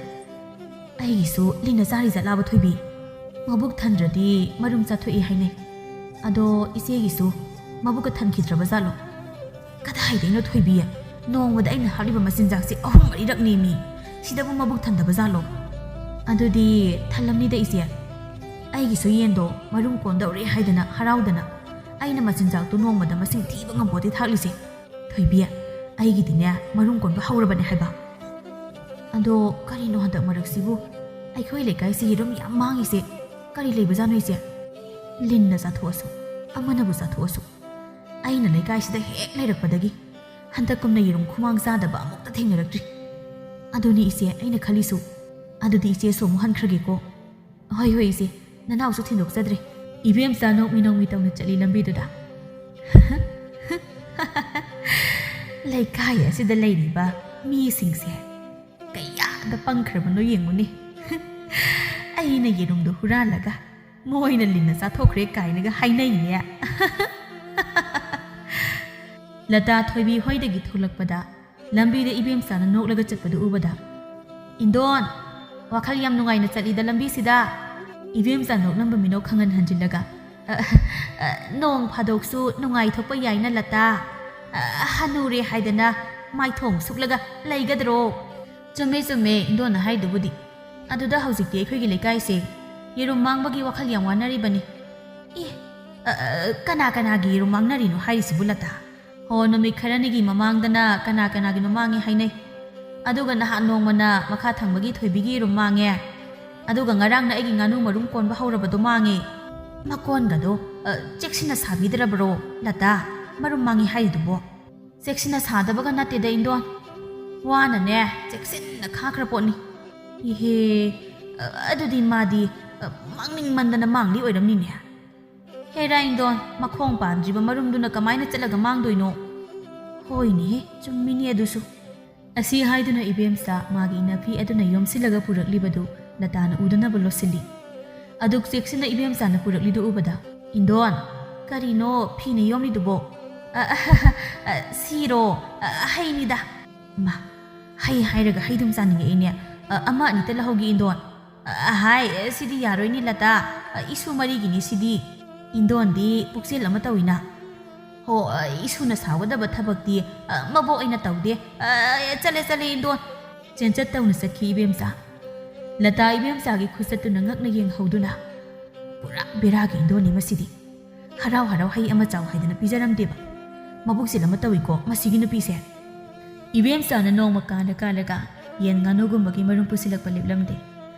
"ꯑꯩꯒꯤꯁꯨ ꯂꯤꯟꯅ ꯆꯥꯔꯤ ꯖꯥꯠꯂꯥꯕ ꯊꯣꯏꯕꯤ? ꯃꯕꯨꯛ ꯊꯟꯗ꯭ꯔꯗꯤ ꯃꯔꯨꯝ ꯆꯥꯊꯣꯛꯏ ꯍꯥꯏꯅꯩ꯫ ꯑꯗꯣ ꯏꯆꯦꯒꯤꯁꯨ ꯃꯕꯨꯛꯀ ꯊꯟꯈꯤꯗ꯭ꯔꯕ ꯖꯥꯠꯂꯣ?" "ꯀꯗꯥꯏꯗꯩꯅꯣ ꯊꯣꯏꯕꯤ? ꯅꯣꯡꯃꯗ ꯑꯩꯅ ꯍꯥꯞꯂꯤꯕ ꯃꯆꯤꯟꯖꯥꯛꯁꯦ ꯑꯍꯨꯝ ꯃꯔꯤꯔꯛꯅꯦꯃꯤ꯫ ꯁꯤꯗꯕꯨ ꯃꯕꯨꯛ ꯊꯟꯗꯕ ꯖꯥꯠꯂꯣ?" "ꯑꯗꯨꯗꯤ ꯊꯜꯂꯝꯅꯤꯗ ꯏꯆꯦ꯫ ꯑꯩꯒꯤꯁꯨ ꯌꯦꯟꯗꯣ ꯃꯔꯨꯝ ꯀꯣꯟꯗꯧꯔꯦ ꯍꯥꯏꯗꯅ ꯍꯔꯥꯎꯗꯅ ꯑꯩꯅ ꯃꯆꯤꯟꯖꯥꯛꯇꯨ ꯅꯣꯡꯃꯗ ꯃꯁꯤꯡ ꯊꯤꯕ ꯉꯝꯄꯣꯠꯇꯦ ꯊꯥꯛꯂꯤꯁꯦ꯫ ꯊꯣꯏꯕꯤ, ꯑꯩꯒꯤꯗꯤꯅꯦ ꯃꯔꯨꯝ ꯀꯣꯟꯕ ꯍꯧꯔꯕꯅꯦ ꯍꯥꯏꯕ꯫ ꯑꯗꯣ ꯀꯔꯤꯅꯣ ꯍꯟꯗꯛ ꯃꯔꯛꯁꯤꯕꯨ ꯑꯩꯈꯣꯏ ꯂꯩꯀꯥꯏꯁꯤ ꯌꯦꯔꯨꯝ ꯌꯥꯝ ꯃꯥꯡꯉꯤꯁꯦ? ꯀꯔꯤ ꯂꯩꯕꯖꯥꯠꯅꯣ ꯏꯆꯦ?" "ꯂꯤꯟꯅ ꯆꯥꯊꯣꯛꯑꯁꯨ, ꯑꯃꯅꯕꯨ ꯆꯥꯊꯣꯛꯑꯁꯨ, ꯑꯩꯅ ꯂꯩꯀꯥꯏꯁꯤꯗ ꯍꯦꯛ ꯂꯩꯔꯛꯄꯗꯒꯤ ꯍꯟꯗꯛ ꯀꯨꯝꯅ ꯌꯦꯔꯨꯝ ꯈꯨꯃꯥꯡ ꯆꯥꯗꯕ ꯑꯃꯨꯛꯇ ꯊꯦꯡꯅꯔꯛꯇ꯭ꯔꯤ꯫ ꯑꯗꯨꯅꯤ ꯏꯆꯦ ꯑꯩꯅ ꯈꯜꯂꯤꯁꯨ꯫ ꯑꯗꯨꯗꯤ ꯏꯆꯦꯁꯨ ꯑꯃꯨꯛ ꯍꯟꯈ꯭ꯔꯒꯦꯀꯣ"꯫ "ꯍꯣꯏ, ꯍꯣꯏ ꯏꯆꯦ, ꯅꯅꯥꯎꯁꯨ ꯊꯤꯟꯗꯣꯛꯆꯗ꯭ꯔꯦ"꯫ ꯏꯕꯦꯝꯆꯥ ꯅꯣꯛꯃꯤ ꯅꯣꯛꯃꯤ ꯇꯧꯅ ꯆꯠꯂꯤ ꯂꯝꯕꯤꯗꯨꯗ꯫ "ꯂꯩꯀꯥꯏ ꯑꯁꯤꯗ ꯂꯩꯔꯤꯕ ꯃꯤꯁꯤꯡꯁꯦ ꯀꯌꯥꯗ ꯄꯪꯈ꯭ꯔꯕꯅꯣ ꯌꯦꯡꯉꯨꯅꯦ꯫ ꯑꯩꯅ ꯌꯦꯔꯨꯝꯗꯣ ꯍꯨꯔꯥꯜꯂꯒ ꯃꯣꯏꯅ ꯂꯤꯟꯅ ꯆꯥꯊꯣꯛꯈ꯭ꯔꯦ ꯀꯥꯏꯅꯒ ꯍꯥꯏꯅꯩꯅꯦ"꯫ ꯂꯇꯥ ꯊꯣꯏꯕꯤ ꯍꯣꯏꯗꯒꯤ ꯊꯣꯛꯂꯛꯄꯗ ꯂꯝꯕꯤꯗ ꯏꯕꯦꯝꯆꯥꯅ ꯅꯣꯛꯂꯒ ꯆꯠꯄꯗꯨ ꯎꯕꯗ, "ꯏꯟꯗꯣꯟ, ꯋꯥꯈꯜ ꯌꯥꯝ ꯅꯨꯡꯉꯥꯏꯅ ꯆꯠꯂꯤꯗ ꯂꯝꯕꯤꯁꯤꯗ"꯫ ꯏꯕꯦꯝꯆꯥ ꯅꯣꯛꯂꯝꯕ ꯃꯤꯅꯣꯛ ꯈꯪꯍꯟ ꯍꯟꯖꯤꯜꯂꯒ, "ꯑ, ꯑ, ꯅꯣꯡ ꯐꯥꯗꯣꯛꯁꯨ ꯅꯨꯡꯉꯥꯏꯊꯣꯛꯄ ꯌꯥꯏꯅ ꯂꯇꯥ꯫ ꯑ, ꯍꯅꯨꯔꯦ ꯍꯥꯏꯗꯅ ꯃꯥꯏꯊꯣꯡ ꯁꯨꯛꯂꯒ ꯂꯩꯒꯗ꯭ꯔꯣ?" "ꯆꯨꯝꯃꯦ, ꯆꯨꯝꯃꯦ ꯏꯟꯗꯣꯟꯅ ꯍꯥꯏꯗꯨꯕꯨꯗꯤ꯫ ꯑꯗꯨꯗ ꯍꯧꯖꯤꯛꯇꯤ ꯑꯩꯈꯣꯏꯒꯤ ꯂꯩꯀꯥꯏꯁꯦ ꯌꯦꯔꯨꯝ ꯃꯥꯡꯕꯒꯤ ꯋꯥꯈꯜ ꯌꯥꯝ ꯋꯥꯅꯔꯤꯕꯅꯤ"꯫ ꯑꯦ, ꯑ, ꯑ, ꯀꯅꯥ ꯀꯅꯥꯒꯤ ꯌꯦꯔꯨꯝ ꯃꯥꯡꯅꯔꯤꯅꯣ ꯍꯥꯏꯔꯤꯁꯤꯕꯨ, ꯂꯇꯥ? ꯍꯣ, ꯅꯨꯃꯤꯠ ꯈꯔꯅꯤꯒꯤ ꯃꯃꯥꯡꯗꯅ ꯀꯅꯥ ꯀꯅꯥꯒꯤꯅꯣ ꯃꯥꯡꯉꯦ ꯍꯥꯏꯅꯩ꯫ ꯑꯗꯨꯒ ꯅꯍꯥꯟ ꯅꯣꯡꯃꯅ ꯃꯈꯥ ꯊꯪꯕꯒꯤ ꯊꯣꯏꯕꯤꯒꯤ ꯌꯦꯔꯨꯝ ꯃꯥꯡꯉꯦ꯫ ꯑꯗꯨꯒ ꯉꯔꯥꯡꯅ ꯑꯩꯒꯤ ꯉꯥꯅꯨ ꯃꯔꯨꯝ ꯀꯣꯟꯕ ꯍꯧꯔꯕꯗꯣ ꯃꯥꯡꯉꯦ꯫ ꯃꯀꯣꯟꯒꯗꯣ, ꯑ, ꯆꯦꯛꯁꯤꯟꯅ ꯁꯥꯕꯤꯗ꯭ꯔꯕ꯭ꯔꯣ, ꯂꯇꯥ? ꯃꯔꯨꯝ ꯃꯥꯡꯉꯦ ꯍꯥꯏꯔꯤꯗꯨꯕꯣ? ꯆꯦꯛꯁꯤꯟꯅ ꯁꯥꯗꯕꯒ ꯅꯠꯇꯦꯗ, ꯏꯟꯗꯣꯟ꯫ ꯋꯥꯅꯅꯦ, ꯆꯦꯛꯁꯤꯟꯅ ꯈꯥꯈ꯭ꯔ ꯄꯣꯠꯅꯤ꯫ ꯏꯍꯦ, ꯑ, ꯑꯗꯨꯗꯤ ꯃꯥꯗꯤ, ꯑ, ꯃꯥꯡꯅꯤꯡꯃꯟꯗꯅ ꯃꯥꯡꯂꯤ ꯑꯣꯏꯔꯝꯅꯤꯅꯦ꯫ ꯍꯦꯔꯥ ꯏꯟꯗꯣꯟ, ꯃꯈꯣꯡ ꯄꯥꯟꯗ꯭ꯔꯤꯕ ꯃꯔꯨꯝꯗꯨꯅ ꯀꯃꯥꯏꯅ ꯆꯠꯂꯒ ꯃꯥꯡꯗꯣꯏꯅꯣ? ꯍꯣꯏꯅꯦꯍꯦ, ꯆꯨꯝꯃꯤꯅꯦ ꯑꯗꯨꯁꯨ꯫ ꯑꯁꯤ ꯍꯥꯏꯗꯨꯅ ꯏꯕꯦꯝꯆꯥ ꯃꯥꯒꯤ ꯏꯅꯥꯐꯤ ꯑꯗꯨꯅ ꯌꯣꯝꯁꯤꯜꯂꯒ ꯄꯨꯔꯛꯂꯤꯕꯗꯨ ꯂꯇꯥꯅ ꯎꯗꯅꯕ ꯂꯣꯠꯁꯤꯜꯂꯤ꯫ ꯑꯗꯨꯛ ꯆꯦꯛꯁꯤꯟꯅ ꯏꯕꯦꯝꯆꯥꯅ ꯄꯨꯔꯛꯂꯤꯗꯨ ꯎꯕꯗ, "ꯏꯟꯗꯣꯟ, ꯀꯔꯤꯅꯣ ꯐꯤꯅ ꯌꯣꯝꯂꯤꯗꯨꯕꯣ?" "ꯑ, ꯑ, ꯑ, ꯁꯤꯔꯣ, ꯑ, ꯍꯩꯅꯤꯗ꯫" ꯃꯥ, ꯍꯩ ꯍꯥꯏꯔꯒ ꯍꯩꯗꯨꯝ ꯆꯥꯅꯤꯡꯉꯛꯏꯅꯦ꯫ "ꯑ, ꯑꯃ ꯑꯅꯤꯇ ꯂꯧꯍꯧꯒꯦ, ꯏꯟꯗꯣꯟ꯫" "ꯑ, ꯍꯥꯏ, ꯁꯤꯗꯤ ꯌꯥꯔꯣꯏꯅꯦ, ꯂꯇꯥ꯫ ꯑ, ꯏꯁꯨ ꯃꯔꯤꯒꯤꯅꯤ ꯁꯤꯗꯤ꯫" ꯏꯟꯗꯣꯟꯗꯤ ꯄꯨꯛꯆꯦꯜ ꯑꯃ ꯇꯧꯏꯅ꯫ "ꯍꯣ, ꯑ, ꯏꯁꯨꯅ ꯁꯥꯎꯒꯗꯕ ꯊꯕꯛꯇꯤ, ꯑ, ꯃꯕꯣꯛ ꯑꯩꯅ ꯇꯧꯗꯦ꯫ ꯑ, ꯆꯠꯂꯦ, ꯆꯠꯂꯦ, ꯏꯟꯗꯣꯟ꯫" ꯆꯦꯟꯆꯠ ꯇꯧꯅ ꯆꯠꯈꯤ ꯏꯕꯦꯝꯆꯥ꯫ ꯂꯇꯥ ꯏꯕꯦꯝꯆꯥꯒꯤ ꯈꯨꯆꯠꯇꯨꯅ ꯉꯛꯅ ꯌꯦꯡꯍꯧꯗꯨꯅ, "ꯄꯨꯔꯥ ꯕꯦꯔꯥꯒꯤ ꯏꯟꯗꯣꯟꯅꯤ ꯃꯁꯤꯗꯤ꯫ ꯍꯔꯥꯎ ꯍꯔꯥꯎ ꯍꯩ ꯑꯃ ꯆꯥꯎ ꯍꯥꯏꯗꯅ ꯄꯤꯖꯔꯝꯗꯦꯕ꯫ ꯃꯕꯨꯛꯆꯦꯜ ꯑꯃ ꯇꯧꯏꯀꯣ ꯃꯁꯤꯒꯤ ꯅꯨꯄꯤꯁꯦ꯫" ꯏꯕꯦꯝꯆꯥꯅ ꯅꯣꯡꯃ ꯀꯥꯟꯅ ꯀꯥꯜꯂꯒ ꯌꯦꯟ ꯉꯥꯅꯨꯒꯨꯝꯕꯒꯤ ꯃꯔꯨꯝ ꯄꯨꯁꯤꯜꯂꯛꯄ ꯂꯦꯞꯂꯝꯗꯦ꯫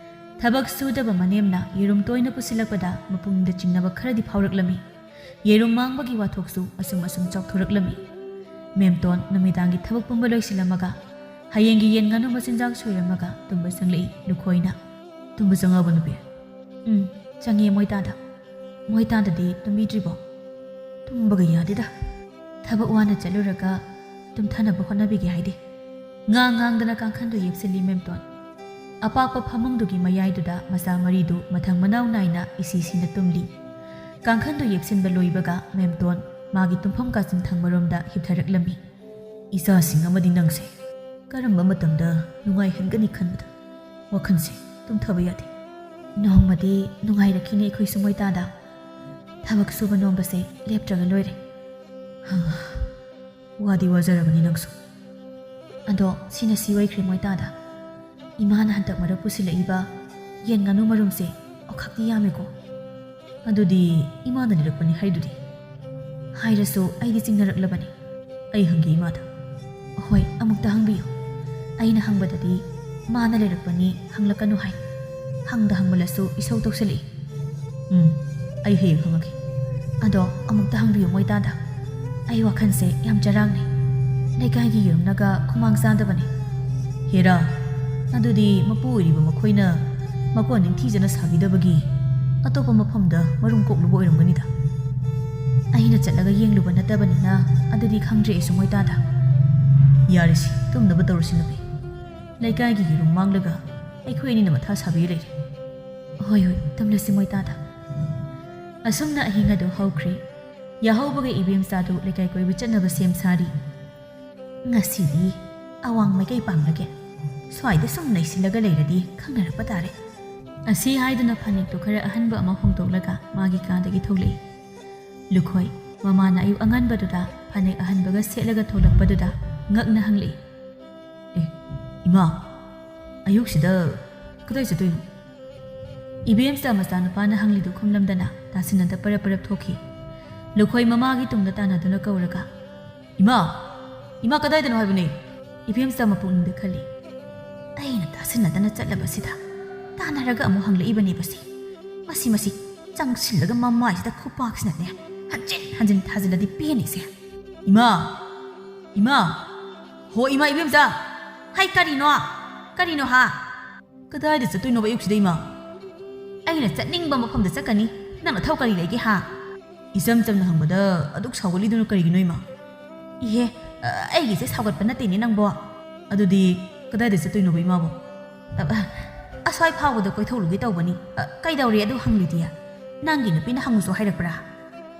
ꯊꯕꯛ ꯁꯨꯗꯕ ꯃꯅꯦꯝꯅ ꯌꯦꯔꯨꯝ ꯇꯣꯏꯅ ꯄꯨꯁꯤꯜꯂꯛꯄꯗ ꯃꯄꯨꯛꯅꯤꯡꯗ ꯆꯤꯡꯅꯕ ꯈꯔꯗꯤ ꯐꯥꯎꯔꯛꯂꯝꯃꯤ꯫ ꯌꯦꯔꯨꯝ ꯃꯥꯡꯕꯒꯤ ꯋꯥꯊꯣꯛꯁꯨ ꯑꯁꯨꯝ ꯑꯁꯨꯝ ꯆꯥꯎꯊꯣꯔꯛꯂꯝꯃꯤ꯫ ꯃꯦꯝꯇꯣꯟ ꯅꯨꯃꯤꯗꯥꯡꯒꯤ ꯊꯕꯛ ꯄꯨꯝꯕ ꯂꯣꯏꯁꯤꯜꯂꯝꯃꯒ ꯍꯌꯦꯡꯒꯤ ꯌꯦꯟ ꯉꯥꯅꯨ ꯃꯆꯤꯟꯖꯥꯛ ꯁꯣꯏꯔꯝꯃꯒ ꯇꯨꯝꯕ ꯆꯪꯂꯛꯏ ꯂꯨꯈꯣꯏꯅ꯫ "ꯇꯨꯝꯕ ꯆꯪꯉꯛꯑꯕꯣ ꯅꯨꯄꯤ?" "ꯎꯝ, ꯆꯪꯉꯦ ꯃꯣꯏꯇꯥꯗ꯫" "ꯃꯣꯏꯇꯥꯗꯗꯤ ꯇꯨꯝꯕꯤꯗ꯭ꯔꯤꯕꯣ?" "ꯇꯨꯝꯕꯒ ꯌꯥꯗꯦꯗ꯫ ꯊꯕꯛ ꯋꯥꯅ ꯆꯠꯂꯨꯔꯒ ꯇꯨꯝꯊꯅꯕ ꯍꯣꯠꯅꯕꯤꯒꯦ ꯍꯥꯏꯗꯦ꯫" ꯉꯥꯡ ꯉꯥꯡꯗꯅ ꯀꯥꯡꯈꯟꯗꯨ ꯌꯦꯞꯁꯤꯜꯂꯤ ꯃꯦꯝꯇꯣꯟ꯫ ꯑꯄꯥꯛꯄ ꯐꯃꯨꯡꯗꯨꯒꯤ ꯃꯌꯥꯏꯗꯨꯗ ꯃꯆꯥ ꯃꯔꯤꯗꯨ ꯃꯊꯪ ꯃꯅꯥꯎ ꯅꯥꯏꯅ ꯏꯁꯤ ꯁꯤꯅ ꯇꯨꯝꯂꯤ꯫ ꯀꯥꯡꯈꯟꯗꯨ ꯌꯦꯞꯁꯤꯟꯕ ꯂꯣꯏꯕꯒ ꯃꯦꯝꯇꯣꯟ ꯃꯥꯒꯤ ꯇꯨꯝꯐꯝ ꯀꯥꯆꯤꯟ ꯊꯪꯕꯔꯣꯝꯗ ꯍꯤꯞꯊꯔꯛꯂꯝꯃꯤ꯫ "ꯏꯆꯥꯁꯤꯡ ꯑꯃꯗꯤ ꯅꯪꯁꯦ ꯀꯔꯝꯕ ꯃꯇꯝꯗ ꯅꯨꯡꯉꯥꯏꯍꯟꯒꯅꯤ ꯈꯟꯕꯗ ꯋꯥꯈꯜꯁꯦ ꯇꯨꯝꯊꯕ ꯌꯥꯗꯦ꯫" "ꯅꯣꯡꯃꯗꯤ ꯅꯨꯡꯉꯥꯏꯔꯛꯈꯤꯅꯤ ꯑꯩꯈꯣꯏꯁꯨ ꯃꯣꯏꯇꯥꯗ꯫ ꯊꯕꯛ ꯁꯨꯕ ꯅꯣꯝꯕꯁꯦ ꯂꯦꯞꯇ꯭ꯔꯒ ꯂꯣꯏꯔꯦ꯫" ꯍꯥ, ꯋꯥꯗꯤ ꯋꯥꯖꯔꯕꯅꯤ ꯅꯪꯁꯨ꯫ "ꯑꯗꯣ ꯁꯤꯅ ꯁꯤ ꯑꯣꯏꯈ꯭ꯔꯦ ꯃꯣꯏꯇꯥꯗ꯫ ꯏꯃꯥꯅ ꯍꯟꯗꯛ ꯃꯔꯛ ꯄꯨꯁꯤꯜꯂꯛꯏꯕ ꯌꯦꯟ ꯉꯥꯅꯨ ꯃꯔꯨꯝꯁꯦ ꯑꯣꯈꯥꯛꯇꯤ ꯌꯥꯝꯃꯦꯀꯣ꯫" "ꯑꯗꯨꯗꯤ ꯏꯃꯥꯅ ꯂꯩꯔꯛꯄꯅꯤ ꯍꯥꯏꯗꯨꯗꯤ?" ꯍꯥꯏꯔꯁꯨ ꯑꯩꯗꯤ ꯆꯤꯡꯅꯔꯛꯂꯕꯅꯤ꯫ ꯑꯩ ꯍꯪꯒꯦ ꯏꯃꯥꯗ꯫ "ꯍꯣꯏ, ꯑꯃꯨꯛꯇ ꯍꯪꯕꯤꯌꯨ꯫ ꯑꯩꯅ ꯍꯪꯕꯗꯗꯤ ꯃꯥꯅ ꯂꯩꯔꯛꯄꯅꯤ ꯍꯪꯂꯛꯀꯅꯨ ꯍꯥꯏ꯫ ꯍꯪꯗ ꯍꯪꯕꯂꯁꯨ ꯏꯁꯧ ꯇꯧꯁꯜꯂꯛꯏ꯫" "ꯎꯝ, ꯑꯩ ꯍꯌꯦꯡ ꯍꯪꯉꯛꯀꯦ꯫ ꯑꯗꯣ ꯑꯃꯨꯛꯇ ꯍꯪꯕꯤꯌꯨ ꯃꯣꯏ ꯇꯥꯗ꯫ ꯑꯩ ꯋꯥꯈꯜꯁꯦ ꯌꯥꯝ ꯆꯔꯥꯡꯅꯩ꯫ ꯂꯩꯀꯥꯏꯒꯤ ꯌꯦꯔꯨꯝꯅꯒ ꯈꯨꯃꯥꯡ ꯆꯥꯗꯕꯅꯤ꯫" "ꯍꯦꯔꯥ, ꯑꯗꯨꯗꯤ ꯃꯄꯨ ꯑꯣꯏꯔꯤꯕ ꯃꯈꯣꯏꯅ ꯃꯀꯣꯟ ꯅꯤꯡꯊꯤꯖꯅ ꯁꯥꯕꯤꯗꯕꯒꯤ ꯑꯇꯣꯞꯄ ꯃꯐꯝꯗ ꯃꯔꯨꯝ ꯀꯣꯛꯂꯨꯕ ꯑꯣꯏꯔꯝꯒꯅꯤꯗ꯫ ꯑꯩꯅ ꯆꯠꯂꯒ ꯌꯦꯡꯂꯨꯕ ꯅꯠꯇꯕꯅꯤꯅ ꯑꯗꯨꯗꯤ ꯈꯪꯗ꯭ꯔꯦ ꯑꯩꯁꯨ ꯃꯣꯏ ꯇꯥꯗ꯫" "ꯌꯥꯔꯦꯁꯤ, ꯇꯨꯝꯅꯕ ꯇꯧꯔꯁꯤ ꯅꯨꯄꯤ꯫ ꯂꯩꯀꯥꯏꯒꯤ ꯌꯦꯔꯨꯝ ꯃꯥꯡꯂꯒ ꯑꯩꯈꯣꯏ ꯑꯅꯤꯅ ꯃꯊꯥ ꯁꯥꯕꯤ ꯂꯩꯔꯦ꯫" "ꯍꯣꯏ, ꯍꯣꯏ, ꯇꯨꯝꯂꯁꯤ ꯃꯣꯏ ꯇꯥꯗ꯫" ꯑꯁꯨꯝꯅ ꯑꯍꯤꯡ ꯑꯗꯨ ꯍꯧꯈ꯭ꯔꯦ꯫ ꯌꯥꯍꯧꯕꯒ ꯏꯕꯦꯝꯆꯥꯗꯨ ꯂꯩꯀꯥꯏ ꯀꯣꯏꯕ ꯆꯠꯅꯕ ꯁꯦꯝ ꯁꯥꯔꯤ꯫ "ꯉꯁꯤꯗꯤ ꯑꯋꯥꯡ ꯃꯥꯏꯀꯩ ꯄꯥꯡꯂꯒꯦ꯫ ꯁ꯭ꯋꯥꯏꯗ ꯁꯨꯝ ꯂꯩꯁꯤꯜꯂꯒ ꯂꯩꯔꯗꯤ ꯈꯪꯅꯔꯛꯄ ꯇꯥꯔꯦ꯫" ꯑꯁꯤ ꯍꯥꯏꯗꯨꯅ ꯐꯅꯦꯛꯇꯨ ꯈꯔ ꯑꯍꯟꯕ ꯑꯃ ꯍꯣꯡꯗꯣꯛꯂꯒ ꯃꯥꯒꯤ ꯀꯥꯗꯒꯤ ꯊꯣꯛꯂꯛꯏ꯫ ꯂꯨꯈꯣꯏ, ꯃꯃꯥꯅ ꯑꯌꯨꯛ ꯑꯉꯟꯕꯗꯨꯗ ꯐꯅꯦꯛ ꯑꯍꯟꯕꯒ ꯁꯦꯠꯂꯒ ꯊꯣꯛꯂꯛꯄꯗꯨꯗ ꯉꯛꯅ ꯍꯪꯂꯛꯏ꯫ "ꯑꯦ, ꯏꯃꯥ, ꯑꯌꯨꯛꯁꯤꯗ ꯀꯗꯥꯏ ꯆꯠꯇꯣꯏꯅꯣ?" ꯏꯕꯦꯝꯆꯥ ꯃꯆꯥꯅꯨꯄꯥꯅ ꯍꯪꯂꯤꯗꯨ ꯈꯨꯝꯂꯝꯗꯅ ꯇꯥꯁꯤꯟꯅꯗ ꯄꯔꯞ ꯄꯔꯞ ꯊꯣꯛꯈꯤ꯫ ꯂꯨꯈꯣꯏ ꯃꯃꯥꯒꯤ ꯇꯨꯡꯗ ꯇꯥꯟꯅꯗꯨꯅ ꯀꯧꯔꯒ, "ꯏꯃꯥ! ꯏꯃꯥ, ꯀꯗꯥꯏꯗꯅꯣ ꯍꯥꯏꯕꯅꯦ?" ꯏꯕꯦꯝꯆꯥ ꯃꯄꯨꯛꯅꯤꯡꯗ ꯈꯜꯂꯤ꯫ "ꯑꯩꯅ ꯇꯥꯁꯤꯟꯅꯗꯅ ꯆꯠꯂꯕꯁꯤꯗ ꯇꯥꯟꯅꯔꯒ ꯑꯃꯨꯛ ꯍꯪꯂꯛꯏꯕꯅꯦꯕꯁꯤ꯫ ꯃꯁꯤ, ꯃꯁꯤ ꯆꯪꯁꯤꯜꯂꯒ ꯃꯃꯥꯏꯁꯤꯗ ꯈꯨꯄꯥꯛꯁꯤꯅꯅꯦ ꯍꯟꯖꯤꯟ ꯍꯟꯖꯤꯟ ꯊꯥꯖꯤꯜꯂꯗꯤ ꯄꯦꯟꯅꯤꯁꯦ꯫" "ꯏꯃꯥ! ꯏꯃꯥ! ꯍꯣ ꯏꯃꯥ ꯏꯕꯦꯝꯆꯥ! ꯍꯩ, ꯀꯔꯤꯅꯣ? ꯀꯔꯤꯅꯣ ꯍꯥ?" "ꯀꯗꯥꯏꯗ ꯆꯠꯇꯣꯏꯅꯣꯕ ꯑꯌꯨꯛꯁꯤꯗ ꯏꯃꯥ?" "ꯑꯩꯅ ꯆꯠꯅꯤꯡꯕ ꯃꯐꯝꯗ ꯆꯠꯀꯅꯤ꯫ ꯅꯪ ꯅꯊꯧ ꯀꯔꯤ ꯂꯩꯒꯦ ꯍꯥ?" "ꯏꯆꯝ ꯆꯝꯅ ꯍꯪꯕꯗ ꯑꯗꯨꯛ ꯁꯥꯎꯒꯠꯂꯤꯗꯨꯅ ꯀꯔꯤꯒꯤꯅꯣ ꯏꯃꯥ?" "ꯏꯍꯦ, ꯑ, ꯑꯩꯒꯤꯁꯦ ꯁꯥꯎꯒꯠꯄ ꯅꯠꯇꯦꯅꯦ ꯅꯪꯕꯣ꯫" "ꯑꯗꯨꯗꯤ ꯀꯗꯥꯏꯗ ꯆꯠꯇꯣꯏꯅꯣꯕ ꯏꯃꯥꯕꯣ?" "ꯑ, ꯑ, ꯑꯁ꯭ꯋꯥꯏ ꯐꯥꯎꯕꯗ ꯀꯣꯏꯊꯣꯛꯂꯨꯒꯦ ꯇꯧꯕꯅꯤ꯫ ꯑ, ꯀꯩꯗꯧꯔꯦ ꯑꯗꯨ ꯍꯪꯂꯤꯗꯤ? ꯅꯪꯒꯤ ꯅꯨꯄꯤꯅ ꯍꯪꯉꯨꯁꯨ ꯍꯥꯏꯔꯛꯄ꯭ꯔꯥ?"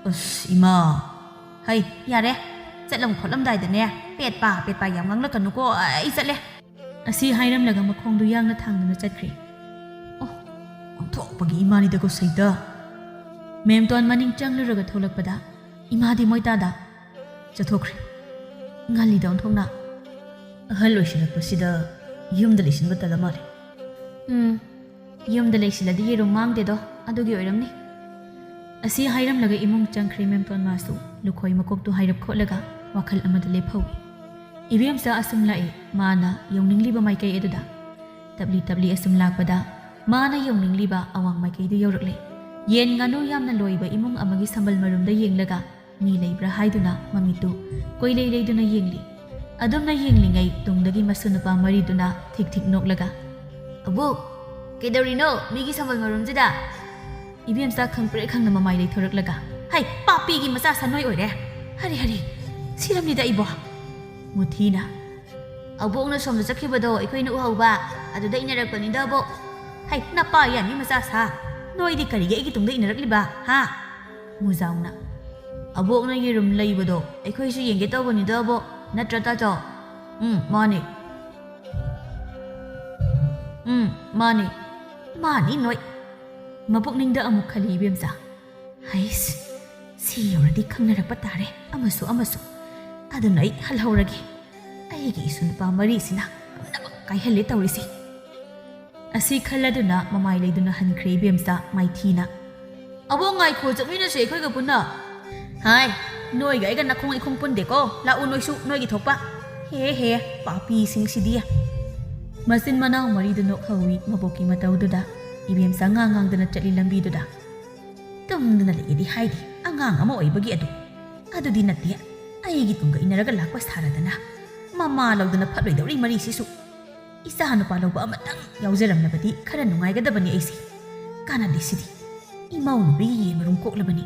"ꯑꯁ ꯏꯃꯥ!" "ꯍꯩ, ꯌꯥꯔꯦ꯫ ꯆꯠꯂꯝ ꯈꯣꯠꯂꯝꯗꯥꯏꯗꯅꯦ ꯄꯦꯠꯄ ꯄꯦꯠꯄ ꯌꯥꯝ ꯉꯥꯡꯂꯛꯀꯅꯨꯀꯣ꯫ ꯑꯩ ꯆꯠꯂꯦ꯫" ꯑꯁꯤ ꯍꯥꯏꯔꯝꯂꯒ ꯃꯈꯣꯡꯗꯨ ꯌꯥꯡꯅ ꯊꯥꯡꯗꯨꯅ ꯆꯠꯈ꯭ꯔꯦ꯫ ꯑꯣ, ꯑꯣꯟꯊꯣꯛꯄꯒꯤ ꯏꯃꯥꯅꯤꯗꯀꯣ ꯁꯩꯇ꯫ ꯃꯦꯝꯇꯣꯟ ꯃꯅꯤꯡ ꯆꯪꯂꯨꯔꯒ ꯊꯣꯛꯂꯛꯄꯗ ꯏꯃꯥꯗꯤ ꯃꯣꯏ ꯇꯥꯗ ꯆꯠꯊꯣꯛꯈ꯭ꯔꯦ꯫ ꯉꯜꯂꯤꯗ ꯑꯣꯟꯊꯣꯛꯅ꯫ ꯑꯍꯜ ꯑꯣꯏꯁꯤꯜꯂꯛꯄꯁꯤꯗ ꯌꯨꯝꯗ ꯂꯩꯁꯤꯟꯕ ꯇꯜꯂ ꯃꯥꯜꯂꯦ꯫ ꯎꯝ, ꯌꯨꯝꯗ ꯂꯩꯁꯤꯜꯂꯗꯤ ꯌꯦꯔꯨꯝ ꯃꯥꯡꯗꯦꯗꯣ, ꯑꯗꯨꯒꯤ ꯑꯣꯏꯔꯝꯅꯤ꯫ ꯑꯁꯤ ꯍꯥꯏꯔꯝꯂꯒ ꯏꯃꯨꯡ ꯆꯪꯈ꯭ꯔꯦ ꯃꯦꯝꯇꯣꯟ ꯃꯥꯁꯨ꯫ ꯂꯨꯈꯣꯏ ꯃꯀꯣꯛꯇꯨ ꯍꯥꯏꯔꯞ ꯈꯣꯠꯂꯒ ꯋꯥꯈꯜ ꯑꯃꯗ ꯂꯦꯞꯍꯧꯏ꯫ ꯏꯕꯦꯝꯆꯥ ꯑꯁꯨꯝ ꯂꯥꯛꯏ, ꯃꯥꯅ ꯌꯧꯅꯤꯡꯂꯤꯕ ꯃꯥꯏꯀꯩ ꯑꯗꯨꯗ꯫ ꯇꯞꯂꯤ ꯇꯞꯂꯤ ꯑꯁꯨꯝ ꯂꯥꯛꯄꯗ ꯃꯥꯅ ꯌꯧꯅꯤꯡꯂꯤꯕ ꯑꯋꯥꯡ ꯃꯥꯏꯀꯩꯗꯨ ꯌꯧꯔꯛꯂꯦ꯫ ꯌꯦꯟ ꯉꯥꯅꯨ ꯌꯥꯝꯅ ꯂꯣꯏꯕ ꯏꯃꯨꯡ ꯑꯃꯒꯤ ꯁꯝꯕꯜ ꯃꯔꯨꯝꯗ ꯌꯦꯡꯂꯒ ꯃꯤ ꯂꯩꯕ꯭ꯔꯥ ꯍꯥꯏꯗꯨꯅ ꯃꯃꯤꯠꯇꯨ ꯀꯣꯏꯂꯩ ꯂꯩꯗꯨꯅ ꯌꯦꯡꯂꯤ꯫ ꯑꯗꯨꯝꯅ ꯌꯦꯡꯂꯤꯉꯩ ꯇꯨꯡꯗꯒꯤ ꯃꯁꯨ ꯅꯨꯄꯥ ꯃꯔꯤꯗꯨꯅ ꯊꯤꯛ ꯊꯤꯛ ꯅꯣꯛꯂꯒ, "ꯑꯕꯣꯛ, ꯀꯩꯗꯧꯔꯤꯅꯣ ꯃꯤꯒꯤ ꯁꯝꯕꯜ ꯃꯔꯨꯝꯁꯤꯗ?" ꯏꯕꯦꯝꯆꯥ ꯈꯪꯄ꯭ꯔꯦꯛ ꯈꯪꯅ ꯃꯃꯥꯏ ꯂꯩꯊꯣꯔꯛꯂꯒ, "ꯍꯩ, ꯄꯥꯄꯤꯒꯤ ꯃꯆꯥ ꯁꯥ ꯅꯣꯏ ꯑꯣꯏꯔꯦ! ꯍꯔꯤ ꯍꯔꯤ, ꯁꯤꯔꯝꯅꯤꯗ ꯑꯩꯕꯣ!" ꯃꯨꯊꯤꯅ, "ꯑꯕꯣꯛꯅ ꯁꯣꯝꯗ ꯆꯠꯈꯤꯕꯗꯣ ꯑꯩꯈꯣꯏꯅ ꯎꯍꯧꯕ, ꯑꯗꯨꯗ ꯏꯟꯅꯔꯛꯄꯅꯤꯗ ꯑꯕꯣꯛ꯫ ꯍꯩ, ꯅꯄꯥ ꯌꯥꯅꯤ ꯃꯆꯥ ꯁꯥ! ꯅꯣꯏꯗꯤ ꯀꯔꯤꯒꯤ ꯑꯩꯒꯤ ꯇꯨꯡꯗ ꯏꯟꯅꯔꯛꯂꯤꯕ, ꯍꯥ?" ꯃꯨꯖꯥꯎꯅ, "ꯑꯕꯣꯛꯅ ꯌꯦꯔꯨꯝ ꯂꯩꯕꯗꯣ ꯑꯩꯈꯣꯏꯁꯨ ꯌꯦꯡꯒꯦ ꯇꯧꯕꯅꯤꯗ ꯑꯕꯣꯛ, ꯅꯠꯇ꯭ꯔ ꯇꯥꯆꯧ?" "ꯎꯝ, ꯃꯥꯅꯦ꯫ ꯎꯝ, ꯃꯥꯅꯦ꯫ ꯃꯥꯅꯤ ꯅꯣꯏ꯫" ꯃꯄꯨꯛꯅꯤꯡꯗ ꯑꯃꯨꯛ ꯈꯜꯂꯤ ꯏꯕꯦꯝꯆꯥ, "ꯍꯩꯁ, ꯁꯤ ꯌꯧꯔꯗꯤ ꯈꯪꯅꯔꯛꯄ ꯇꯥꯔꯦ ꯑꯃꯁꯨ ꯑꯃꯁꯨ꯫ ꯑꯗꯨꯅ ꯑꯩ ꯍꯜꯍꯧꯔꯒꯦ꯫ ꯑꯩꯒꯤ ꯏꯁꯨ ꯅꯨꯄꯥ ꯃꯔꯤꯁꯤꯅ ꯄꯨꯝꯅꯃꯛ ꯀꯥꯏꯍꯜꯂꯦ ꯇꯧꯔꯤꯁꯦ꯫" ꯑꯁꯤ ꯈꯜꯂꯗꯨꯅ ꯃꯃꯥꯏ ꯂꯩꯗꯨꯅ ꯍꯟꯈ꯭ꯔꯦ ꯏꯕꯦꯝꯆꯥ ꯃꯥꯏꯊꯤꯅ꯫ "ꯑꯕꯣꯛ ꯉꯥꯏꯈꯣ, ꯆꯠꯃꯤꯟꯅꯁꯦ ꯑꯩꯈꯣꯏꯒ ꯄꯨꯟꯅ꯫" "ꯍꯥꯏ, ꯅꯣꯏꯒ ꯑꯩꯒ ꯅꯈꯣꯡ ꯏꯈꯣꯡ ꯄꯨꯟꯗꯦꯀꯣ, ꯂꯥꯛꯎ ꯅꯣꯏꯁꯨ ꯅꯣꯏꯒꯤ ꯊꯣꯛꯄ꯫ ꯍꯦ ꯍꯦ, ꯄꯥꯄꯤꯁꯤꯡꯁꯤꯗꯤ꯫" ꯃꯆꯤꯟ ꯃꯅꯥꯎ ꯃꯔꯤꯗꯨ ꯅꯣꯛꯍꯧꯏ ꯃꯕꯣꯛꯀꯤ ꯃꯇꯧꯗꯨꯗ꯫ ꯏꯕꯦꯝꯆꯥ ꯉꯥꯡ ꯉꯥꯡꯗꯅ ꯆꯠꯂꯤ ꯂꯝꯕꯤꯗꯨꯗ꯫ "ꯇꯨꯝꯗꯨꯅ ꯂꯩꯒꯦꯗꯤ ꯍꯥꯏꯗꯦ, ꯑꯉꯥꯡ ꯑꯃ ꯑꯣꯏꯕꯒꯤ ꯑꯗꯨ꯫ ꯑꯗꯨꯗꯤ ꯅꯠꯇꯦ, ꯑꯩꯒꯤ ꯇꯨꯡꯒ ꯏꯟꯅꯔꯒ ꯂꯥꯛꯄ ꯁꯥꯔꯗꯅ꯫ ꯃꯃꯥ ꯂꯧꯗꯅ ꯐꯠꯂꯣꯏꯗꯧꯔꯤ ꯃꯔꯤꯁꯤꯁꯨ꯫ ꯏꯆꯥ ꯅꯨꯄꯥ ꯂꯧꯕ ꯑꯃꯇꯪ ꯌꯥꯎꯖꯔꯝꯂꯕꯗꯤ ꯈꯔ ꯅꯨꯡꯉꯥꯏꯒꯗꯕꯅꯤ ꯑꯩꯁꯦ꯫ ꯀꯥꯟꯅꯗꯦ ꯁꯤꯗꯤ꯫ ꯏꯃꯧ ꯅꯨꯄꯤꯒꯤ ꯌꯦꯟ ꯃꯔꯨꯝ ꯀꯣꯛꯂꯕꯅꯤ꯫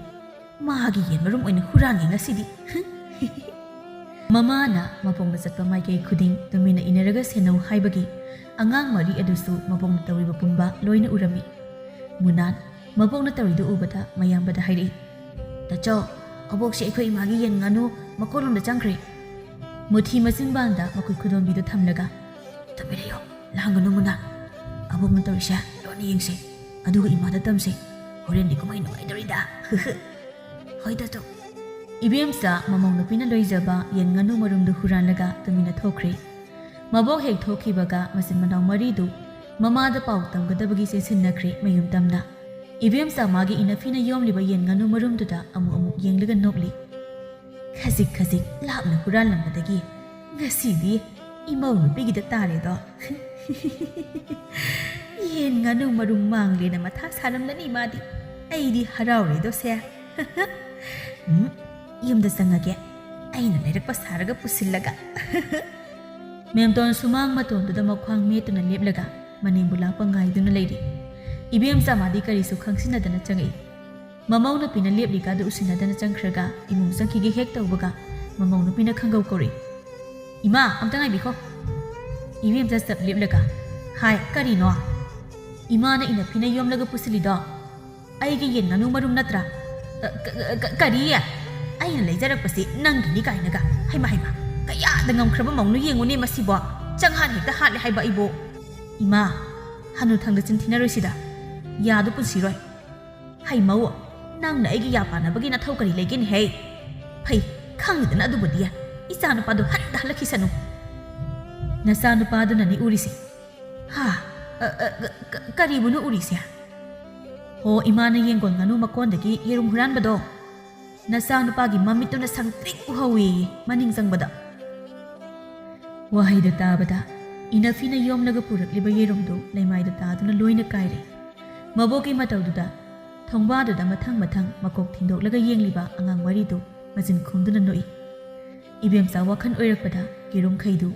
ꯃꯥꯒꯤ ꯌꯦꯟ ꯃꯔꯨꯝ ꯑꯣꯏꯅ ꯍꯨꯔꯥꯟꯒꯦ ꯉꯁꯤꯗꯤ꯫" ꯃꯃꯥꯅ ꯃꯕꯣꯛꯅ ꯆꯠꯄ ꯃꯥꯏꯀꯩ ꯈꯨꯗꯤꯡ ꯇꯨꯃꯤꯟꯅ ꯏꯟꯅꯔꯒ ꯁꯦꯟꯅꯧ ꯍꯥꯏꯕꯒꯤ ꯑꯉꯥꯡ ꯃꯔꯤ ꯑꯗꯨꯁꯨ ꯃꯕꯣꯛꯅ ꯇꯧꯔꯤꯕ ꯄꯨꯝꯕ ꯂꯣꯏꯅ ꯎꯔꯝꯃꯤ꯫ ꯃꯨꯅꯥꯟ ꯃꯕꯣꯛꯅ ꯇꯧꯔꯤꯗꯨ ꯎꯕꯗ ꯃꯌꯥꯝꯕꯗ ꯍꯥꯏꯔꯛꯏ, "ꯇꯥꯆꯧ, ꯑꯕꯣꯛꯁꯦ ꯑꯩꯈꯣꯏ ꯏꯃꯥꯒꯤ ꯌꯦꯟ ꯉꯥꯅꯨ ꯃꯀꯣꯜꯂꯣꯝꯗ ꯆꯪꯈ꯭ꯔꯦ꯫" ꯃꯨꯊꯤ ꯃꯆꯤꯟꯕꯥꯟꯗ ꯃꯈꯨꯠ ꯈꯨꯗꯣꯝꯕꯤꯗꯨ ꯊꯝꯂꯒ, "ꯇꯨꯃꯤꯟ ꯂꯩꯌꯣ, ꯂꯥꯡꯒꯅꯨ ꯃꯨꯅꯥꯟ꯫ ꯑꯕꯣꯛꯅ ꯇꯧꯔꯤꯁꯦ ꯂꯣꯟꯅ ꯌꯦꯡꯁꯦ, ꯑꯗꯨꯒ ꯏꯃꯥꯗ ꯇꯝꯁꯦ꯫ ꯍꯣꯔꯦꯟꯗꯤ ꯀꯨꯝꯍꯩ ꯅꯨꯡꯉꯥꯏꯗꯧꯔꯤꯗ꯫ ꯍꯣꯏ ꯇꯥꯆꯧ꯫" ꯏꯕꯦꯝꯆꯥ ꯃꯃꯧ ꯅꯨꯄꯤꯅ ꯂꯣꯏꯖꯕ ꯌꯦꯟ ꯉꯥꯅꯨ ꯃꯔꯨꯝꯗꯨ ꯍꯨꯔꯥꯟꯂꯒ ꯇꯨꯃꯤꯟꯅ ꯊꯣꯛꯈ꯭ꯔꯦ꯫ ꯃꯕꯣꯛ ꯍꯦꯛ ꯊꯣꯛꯈꯤꯕꯒ ꯃꯆꯤꯟ ꯃꯅꯥꯎ ꯃꯔꯤꯗꯨ ꯃꯃꯥꯗ ꯄꯥꯎ ꯇꯝꯒꯗꯕꯒꯤ ꯆꯦꯟꯁꯤꯟꯅꯈ꯭ꯔꯦ ꯃꯌꯨꯝ ꯇꯝꯅ꯫ ꯏꯕꯦꯝꯆꯥ ꯃꯥꯒꯤ ꯏꯅꯐꯤꯅ ꯌꯣꯝꯂꯤꯕ ꯌꯦꯟ ꯉꯥꯅꯨ ꯃꯔꯨꯝꯗꯨꯗ ꯑꯃꯨꯛ ꯑꯃꯨꯛ ꯌꯦꯡꯂꯒ ꯅꯣꯛꯂꯤ꯫ ꯈꯖꯤꯛ ꯈꯖꯤꯛ ꯂꯥꯞꯅ ꯍꯨꯔꯥꯟꯂꯝꯕꯗꯒꯤ ꯉꯁꯤꯗꯤ ꯏꯃꯧ ꯅꯨꯄꯤꯒꯤꯗ ꯇꯥꯔꯦꯗꯣ꯫ ꯌꯦꯟ ꯉꯥꯅꯨ ꯃꯔꯨꯝ ꯃꯥꯡꯂꯦꯅ ꯃꯊꯥ ꯁꯥꯔꯝꯂꯅꯤ ꯃꯥꯗꯤ꯫ ꯑꯩꯗꯤ ꯍꯔꯥꯎꯔꯦꯗꯣ ꯁꯦ꯫ ꯎꯝ, ꯌꯨꯝꯗ ꯆꯪꯉꯒꯦ꯫ ꯑꯩꯅ ꯂꯩꯔꯛꯄ ꯁꯥꯔꯒ ꯄꯨꯁꯤꯜꯂꯒ꯫ ꯃꯦꯝꯇꯣꯟ ꯁꯨꯃꯥꯡ ꯃꯇꯣꯟꯗꯨꯗ ꯃꯈ꯭ꯋꯥꯡ ꯃꯦꯠꯇꯨꯅ ꯂꯦꯞꯂꯒ ꯃꯅꯦꯝꯕꯨ ꯂꯥꯛꯄ ꯉꯥꯏꯗꯨꯅ ꯂꯩꯔꯤ꯫ ꯏꯕꯦꯝꯆꯥ ꯃꯥꯗꯤ ꯀꯔꯤꯁꯨ ꯈꯪꯁꯤꯟꯅꯗꯅ ꯆꯪꯉꯛꯏ꯫ ꯃꯃꯧ ꯅꯨꯄꯤꯅ ꯂꯦꯞꯂꯤꯀꯥꯗꯨ ꯎꯁꯤꯟꯅꯗꯅ ꯆꯪꯈ꯭ꯔꯒ ꯏꯃꯨꯡ ꯆꯪꯈꯤꯒꯦ ꯍꯦꯛ ꯇꯧꯕꯒ ꯃꯃꯧ ꯅꯨꯄꯤꯅ ꯈꯪꯒꯧ ꯀꯧꯔꯛꯏ, "ꯏꯃꯥ, ꯑꯝꯇ ꯉꯥꯏꯕꯤꯈꯣ꯫" ꯏꯕꯦꯝꯆꯥ ꯆꯞ ꯂꯦꯞꯂꯒ, "ꯍꯥꯏ, ꯀꯔꯤꯅꯣ?" "ꯏꯃꯥꯅ ꯏꯅꯐꯤꯅ ꯌꯣꯝꯂꯒ ꯄꯨꯁꯤꯜꯂꯤꯗꯣ ꯑꯩꯒꯤ ꯌꯦꯟ ꯉꯥꯅꯨ ꯃꯔꯨꯝ ꯅꯠꯇ꯭ꯔꯥ?" "ꯑ, ꯀ-, ꯀ-, ꯀꯔꯤ? ꯑꯩꯅ ꯂꯩꯖꯔꯛꯄꯁꯤ ꯅꯪꯒꯤꯅꯤ ꯀꯥꯏꯅꯒ꯫ ꯍꯩꯃꯥ, ꯍꯩꯃꯥ, ꯀꯌꯥꯗ ꯉꯝꯈ꯭ꯔꯕ ꯃꯧꯅꯣ ꯌꯦꯡꯉꯨꯅꯦ ꯃꯁꯤꯕꯣ꯫ ꯆꯪꯍꯥꯟ ꯍꯦꯛꯇ ꯍꯥꯠꯂꯦ ꯍꯥꯏꯕ ꯑꯩꯕꯨ꯫" "ꯏꯃꯥ, ꯍꯅꯨꯊꯪꯗ ꯆꯤꯟ ꯊꯤꯅꯔꯣꯏꯁꯤꯗ꯫ ꯌꯥꯗꯨ ꯄꯨꯟꯁꯤꯔꯣꯏ꯫" "ꯍꯩ ꯃꯧ, ꯅꯪꯅ ꯑꯩꯒꯤ ꯌꯥ ꯄꯥꯟꯅꯕꯒꯤ ꯅꯊꯧ ꯀꯔꯤ ꯂꯩꯒꯦꯅꯦꯍꯦ? ꯐꯩ, ꯈꯪꯉꯤꯗꯅ ꯑꯗꯨꯕꯨꯗꯤ꯫ ꯏꯆꯥꯅꯨꯄꯥꯗꯣ ꯍꯟꯗ ꯍꯜꯂꯛꯈꯤꯁꯅꯨ꯫" "ꯅꯆꯥꯅꯨꯄꯥꯗꯨꯅꯅꯤ ꯎꯔꯤꯁꯦ꯫" "ꯍꯥ? ꯑ, ꯑ, ꯀ-, ꯀ-, ꯀꯔꯤꯕꯨꯅꯣ ꯎꯔꯤꯁꯦ?" "ꯍꯣ, ꯏꯃꯥꯅ ꯌꯦꯡꯒꯣꯟ ꯉꯥꯅꯨ ꯃꯀꯣꯟꯗꯒꯤ ꯌꯦꯔꯨꯝ ꯍꯨꯔꯥꯟꯕꯗꯣ꯫ ꯅꯆꯥꯅꯨꯄꯥꯒꯤ ꯃꯃꯤꯠꯇꯨꯅ ꯁꯪꯇ꯭ꯔꯤꯛ ꯎꯍꯧꯋꯦꯌꯦ ꯃꯅꯤꯡ ꯆꯪꯕꯗ꯫" ꯋꯥꯍꯩꯗꯨ ꯇꯥꯕꯗ ꯏꯅꯐꯤꯅ ꯌꯣꯝꯂꯒ ꯄꯨꯔꯛꯂꯤꯕ ꯌꯦꯔꯨꯝꯗꯨ ꯂꯩꯃꯥꯏꯗ ꯇꯥꯗꯨꯅ ꯂꯣꯏꯅ ꯀꯥꯏꯔꯦ꯫ ꯃꯕꯣꯛꯀꯤ ꯃꯇꯧꯗꯨꯗ ꯊꯣꯡꯕꯥꯗꯨꯗ ꯃꯊꯪ ꯃꯊꯪ ꯃꯀꯣꯛ ꯊꯤꯟꯗꯣꯛꯂꯒ ꯌꯦꯡꯂꯤꯕ ꯑꯉꯥꯡ ꯃꯔꯤꯗꯨ ꯃꯆꯤꯟ ꯈꯨꯝꯗꯨꯅ ꯅꯣꯛꯏ꯫ ꯏꯕꯦꯝꯆꯥ ꯋꯥꯈꯜ ꯑꯣꯏꯔꯛꯄꯗ ꯌꯦꯔꯨꯝꯈꯩꯗꯨ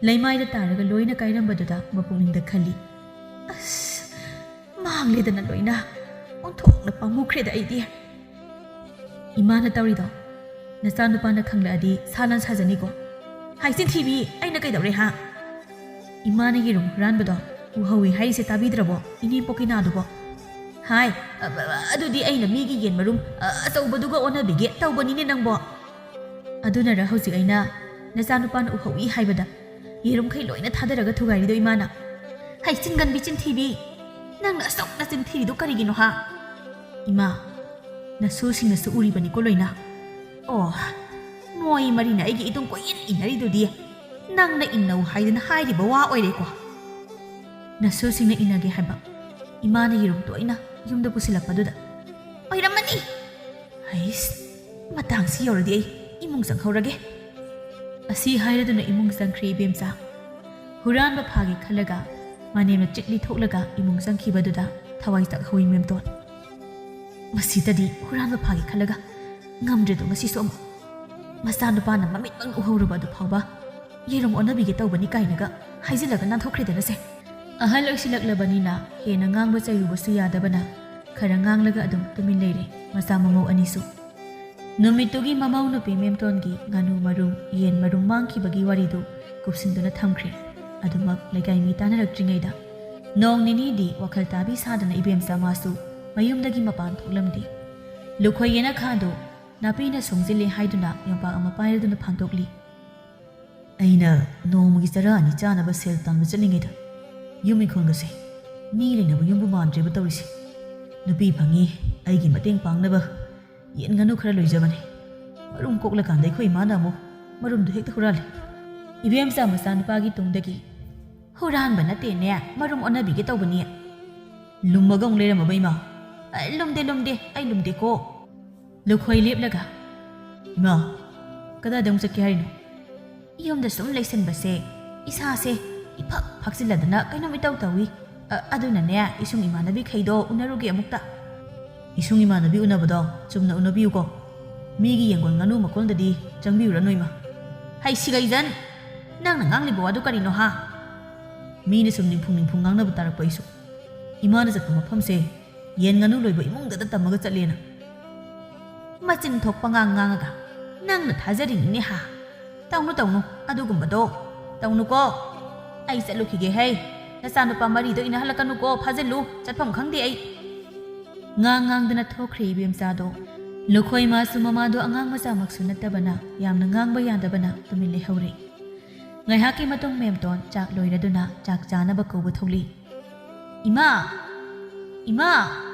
ꯂꯩꯃꯥꯏꯗ ꯇꯥꯔꯒ ꯂꯣꯏꯅ ꯀꯥꯏꯔꯝꯕꯗꯨꯗ ꯃꯄꯨꯛꯅꯤꯡꯗ ꯈꯜꯂꯤ, "ꯑꯁ, ꯃꯥꯡꯂꯦꯗꯅ ꯂꯣꯏꯅ꯫ ꯑꯣꯟꯊꯣꯛꯅ ꯄꯥꯝꯃꯨꯈ꯭ꯔꯦꯗ ꯑꯩꯗꯤ꯫" "ꯏꯃꯥꯅ ꯇꯧꯔꯤꯗꯣ ꯅꯆꯥꯅꯨꯄꯥꯅ ꯈꯪꯂꯛꯑꯗꯤ ꯁꯥ ꯂꯥꯟ ꯁꯥꯖꯅꯤꯀꯣ꯫" "ꯍꯥꯏ ꯆꯤꯟꯊꯤꯕꯤ, ꯑꯩꯅ ꯀꯩꯗꯧꯔꯦ ꯍꯥ?" "ꯏꯃꯥꯅ ꯌꯦꯔꯨꯝ ꯍꯨꯔꯥꯟꯕꯗꯣ ꯎꯍꯧꯋꯤ ꯍꯥꯏꯔꯤꯁꯦ ꯇꯥꯕꯤꯗ꯭ꯔꯕꯣ, ꯏꯅꯦꯝꯄꯣꯛꯀꯤ ꯅꯥꯗꯨꯕꯣ?" "ꯍꯥꯏ, ꯑ, ꯑ, ꯑꯗꯨꯗꯤ ꯑꯩꯅ ꯃꯤꯒꯤ ꯌꯦꯟ ꯃꯔꯨꯝ, ꯑ, ꯑꯆꯧꯕꯗꯨꯒ ꯑꯣꯟꯅꯕꯤꯒꯦ ꯇꯧꯕꯅꯤꯅꯦ ꯅꯪꯕꯣ꯫" "ꯑꯗꯨꯅꯔ ꯍꯧꯖꯤꯛ ꯑꯩꯅ ꯅꯆꯥꯅꯨꯄꯥꯅ ꯎꯍꯧꯏ ꯍꯥꯏꯕꯗ ꯌꯦꯔꯨꯝꯈꯩ ꯂꯣꯏꯅ ꯊꯥꯗꯔꯒ ꯊꯨꯒꯥꯏꯔꯤꯗꯣ ꯏꯃꯥꯅ?" "ꯍꯩ, ꯆꯤꯟꯒꯟꯕꯤ ꯆꯤꯟꯊꯤꯕꯤ! ꯅꯪꯅ ꯑꯁꯨꯛ ꯅꯆꯤꯟ ꯊꯤꯔꯤꯗꯣ ꯀꯔꯤꯒꯤꯅꯣ ꯍꯥ?" "ꯏꯃꯥ, ꯅꯁꯨꯁꯤꯡꯅꯁꯨ ꯎꯔꯤꯕꯅꯤꯀꯣ ꯂꯣꯏꯅ꯫" "ꯑꯣ, ꯃꯣꯏ ꯃꯔꯤꯅ ꯑꯩꯒꯤ ꯏꯇꯨꯡ ꯀꯣꯏꯏꯟ ꯏꯟꯅꯔꯤꯗꯨꯗꯤ ꯅꯪꯅ ꯏꯟꯅꯧ ꯍꯥꯏꯗꯅ ꯍꯥꯏꯔꯤꯕ ꯋꯥ ꯑꯣꯏꯔꯦꯀꯣ?" "ꯅꯁꯨꯁꯤꯡꯅ ꯏꯟꯅꯒꯦ ꯍꯥꯏꯕ ꯏꯃꯥꯅ ꯌꯦꯔꯨꯝ ꯇꯣꯏꯅ ꯌꯨꯝꯗ ꯄꯨꯁꯤꯜꯂꯛꯄꯗꯨꯗ꯫ "ꯑꯣꯏꯔꯝꯃꯅꯤ!" "ꯍꯩꯁ, ꯃꯇꯥꯡꯁꯤ ꯌꯧꯔꯗꯤ ꯑꯩ ꯏꯃꯨꯡ ꯆꯪꯍꯧꯔꯒꯦ꯫" ꯑꯁꯤ ꯍꯥꯏꯔꯗꯨꯅ ꯏꯃꯨꯡ ꯆꯪꯈ꯭ꯔꯦ ꯏꯕꯦꯝꯆꯥ꯫ ꯍꯨꯔꯥꯟꯕ ꯐꯥꯒꯦ ꯈꯜꯂꯒ ꯃꯅꯦꯝꯅ ꯆꯤꯛꯂꯤ ꯊꯣꯛꯂꯒ ꯏꯃꯨꯡ ꯆꯪꯈꯤꯕꯗꯨꯗ ꯊꯋꯥꯏ ꯆꯥꯛꯍꯧꯏ ꯃꯦꯝꯇꯣꯟ꯫ ꯃꯁꯤꯗꯗꯤ ꯍꯨꯔꯥꯟꯕ ꯐꯥꯒꯦ ꯈꯜꯂꯒ ꯉꯝꯗ꯭ꯔꯦꯗꯣ ꯉꯁꯤꯁꯨ ꯑꯃꯨꯛ꯫ ꯃꯆꯥꯅꯨꯄꯥꯅ ꯃꯃꯤꯠꯃꯛꯅ ꯎꯍꯧꯔꯕ ꯑꯗꯨ ꯐꯥꯎꯕ ꯌꯦꯔꯨꯝ ꯑꯣꯟꯅꯕꯤꯒꯦ ꯇꯧꯕꯅꯤ ꯀꯥꯏꯅꯒ ꯍꯥꯏꯖꯤꯜꯂꯒ ꯅꯥꯟꯊꯣꯛꯈ꯭ꯔꯦꯗꯅꯁꯦ꯫ ꯑꯍꯜ ꯑꯣꯏꯁꯤꯜꯂꯛꯂꯕꯅꯤꯅ ꯍꯦꯟꯅ ꯉꯥꯡꯕ ꯆꯩꯔꯨꯕꯁꯨ ꯌꯥꯗꯕꯅ ꯈꯔ ꯉꯥꯡꯂꯒ ꯑꯗꯨꯝ ꯇꯨꯃꯤꯟ ꯂꯩꯔꯦ ꯃꯆꯥ ꯃꯃꯧ ꯑꯅꯤꯁꯨ꯫ ꯅꯨꯃꯤꯠꯇꯨꯒꯤ ꯃꯃꯧ ꯅꯨꯄꯤ ꯃꯦꯝꯇꯣꯟꯒꯤ ꯉꯥꯅꯨ ꯃꯔꯨꯝ, ꯌꯦꯟ ꯃꯔꯨꯝ ꯃꯥꯡꯈꯤꯕꯒꯤ ꯋꯥꯔꯤꯗꯨ ꯀꯨꯞꯁꯤꯟꯗꯨꯅ ꯊꯝꯈ꯭ꯔꯦ꯫ ꯑꯗꯨꯃꯛ ꯂꯩꯀꯥꯏ ꯃꯤ ꯇꯥꯅꯔꯛꯇ꯭ꯔꯤꯉꯩꯗ ꯅꯣꯡ ꯅꯤꯅꯤꯗꯤ ꯋꯥꯈꯜ ꯇꯥꯕꯤ ꯁꯥꯗꯅ ꯏꯕꯦꯝꯆꯥ ꯃꯥꯁꯨ ꯃꯌꯨꯝꯗꯒꯤ ꯃꯄꯥꯟ ꯊꯣꯛꯂꯝꯗꯦ꯫ ꯂꯨꯈꯣꯏ ꯌꯦꯅꯈꯥꯗꯨ ꯅꯥꯄꯤꯅ ꯁꯣꯡꯖꯤꯜꯂꯦ ꯍꯥꯏꯗꯨꯅ ꯌꯣꯝꯄꯥꯛ ꯑꯃ ꯄꯥꯏꯔꯗꯨꯅ ꯐꯥꯟꯗꯣꯛꯂꯤ꯫ "ꯑꯩꯅ ꯅꯣꯡꯃꯒꯤ ꯆꯔꯥ ꯑꯅꯤ ꯆꯥꯅꯕ ꯁꯦꯜ ꯇꯥꯟꯕ ꯆꯠꯂꯤꯉꯩꯗ ꯌꯨꯝ ꯏꯪꯈꯣꯜꯒꯁꯦ ꯃꯤ ꯂꯩꯅꯕ ꯌꯨꯝꯕꯨ ꯃꯥꯟꯗ꯭ꯔꯦꯕ ꯇꯧꯔꯤꯁꯦ꯫ ꯅꯨꯄꯤ ꯐꯪꯉꯤ, ꯑꯩꯒꯤ ꯃꯇꯦꯡ ꯄꯥꯡꯅꯕ ꯌꯦꯟ ꯉꯥꯅꯨ ꯈꯔ ꯂꯣꯏꯖꯕꯅꯦ꯫ ꯃꯔꯨꯝ ꯀꯣꯛꯂꯀꯥꯟꯗ ꯑꯩꯈꯣꯏ ꯏꯃꯥꯅ ꯑꯃꯨꯛ ꯃꯔꯨꯝꯗꯨ ꯍꯦꯛꯇ ꯍꯨꯔꯥꯜꯂꯦ꯫" ꯏꯕꯦꯝꯆꯥ ꯃꯆꯥꯅꯨꯄꯥꯒꯤ ꯇꯨꯡꯗꯒꯤ, "ꯍꯨꯔꯥꯟꯕ ꯅꯠꯇꯦꯅꯦ, ꯃꯔꯨꯝ ꯑꯣꯟꯅꯕꯤꯒꯦ ꯇꯧꯕꯅꯤ꯫" "ꯂꯨꯝꯃꯒ ꯑꯃꯨꯛ ꯂꯩꯔꯝꯃꯕ ꯏꯃꯥ?" "ꯑ, ꯂꯨꯝꯗꯦ, ꯂꯨꯝꯗꯦ, ꯑꯩ ꯂꯨꯝꯗꯦꯀꯣ꯫" ꯂꯨꯈꯣꯏ ꯂꯦꯞꯂꯒ, "ꯏꯃꯥ, ꯀꯗꯥꯏꯗ ꯑꯃꯨꯛ ꯆꯠꯀꯦ ꯍꯥꯏꯔꯤꯅꯣ?" "ꯌꯨꯝꯗ ꯁꯨꯝ ꯂꯩꯁꯤꯟꯕꯁꯦ ꯏꯁꯥꯁꯦ ꯏꯐꯛ ꯐꯛꯆꯤꯜꯂꯗꯅ ꯀꯩꯅꯣꯝ ꯏꯇꯧ ꯇꯧꯏ꯫ ꯑ, ꯑꯗꯨꯅꯅꯦ, ꯏꯁꯨꯡ ꯏꯃꯥꯟꯅꯕꯤꯈꯩꯗꯣ ꯎꯅꯔꯨꯒꯦ ꯑꯃꯨꯛꯇ꯫" "ꯏꯁꯨꯡ ꯏꯃꯥꯟꯅꯕꯤ ꯎꯅꯕꯗꯣ ꯆꯨꯝꯅ ꯎꯅꯕꯤꯌꯨꯀꯣ꯫ ꯃꯤꯒꯤ ꯌꯦꯡꯒꯣꯟ ꯉꯥꯅꯨ ꯃꯀꯣꯟꯗꯗꯤ ꯆꯪꯕꯤꯔꯨꯔꯅꯨ ꯏꯃꯥ꯫" "ꯍꯩ ꯁꯤꯒꯩꯖꯟ! ꯅꯪꯅ ꯉꯥꯡꯂꯤꯕ ꯋꯥꯗꯨ ꯀꯔꯤꯅꯣ ꯍꯥ?" "ꯃꯤꯅ ꯁꯨꯝ ꯅꯤꯡꯐꯨꯡ ꯅꯤꯡꯐꯨꯡ ꯉꯥꯡꯅꯕ ꯇꯥꯔꯛꯄ ꯑꯩꯁꯨ꯫ ꯏꯃꯥꯅ ꯆꯠꯄ ꯃꯐꯝꯁꯦ ꯌꯦꯟ ꯉꯥꯅꯨ ꯂꯣꯏꯕ ꯏꯃꯨꯡꯗꯇ ꯇꯝꯃꯒ ꯆꯠꯂꯦꯅ꯫" "ꯃꯆꯤꯟ ꯊꯣꯛꯄ ꯉꯥꯡ ꯉꯥꯡꯉꯒ ꯅꯪꯅ ꯊꯥꯖꯔꯤꯅꯤꯅꯦ ꯍꯥ? ꯇꯧꯅꯨ, ꯇꯧꯅꯨ, ꯑꯗꯨꯒꯨꯝꯕꯗꯣ ꯇꯧꯅꯨꯀꯣ꯫ ꯑꯩ ꯆꯠꯂꯨꯈꯤꯒꯦ ꯍꯩ꯫ ꯅꯆꯥꯅꯨꯄꯥ ꯃꯔꯤꯗꯣ ꯏꯅꯍꯜꯂꯛꯀꯅꯨꯀꯣ, ꯐꯥꯖꯤꯜꯂꯨ, ꯆꯠꯐꯝ ꯈꯪꯗꯦ ꯑꯩ꯫" ꯉꯥꯡ ꯉꯥꯡꯗꯅ ꯊꯣꯛꯈ꯭ꯔꯦ ꯏꯕꯦꯝꯆꯥꯗꯣ꯫ ꯂꯨꯈꯣꯏ ꯃꯥꯁꯨ ꯃꯃꯥꯗꯣ ꯑꯉꯥꯡ ꯃꯆꯥꯃꯛꯁꯨ ꯅꯠꯇꯕꯅ ꯌꯥꯝꯅ ꯉꯥꯡꯕ ꯌꯥꯗꯕꯅ ꯇꯨꯃꯤꯟ ꯂꯩꯍꯧꯔꯦ꯫ ꯉꯥꯏꯍꯥꯛꯀꯤ ꯃꯇꯨꯡ ꯃꯦꯝꯇꯣꯟ ꯆꯥꯛ ꯂꯣꯏꯔꯗꯨꯅ ꯆꯥꯛ ꯆꯥꯅꯕ ꯀꯧꯕ ꯊꯣꯛꯂꯤ꯫ "ꯏꯃꯥ! ꯏꯃꯥ!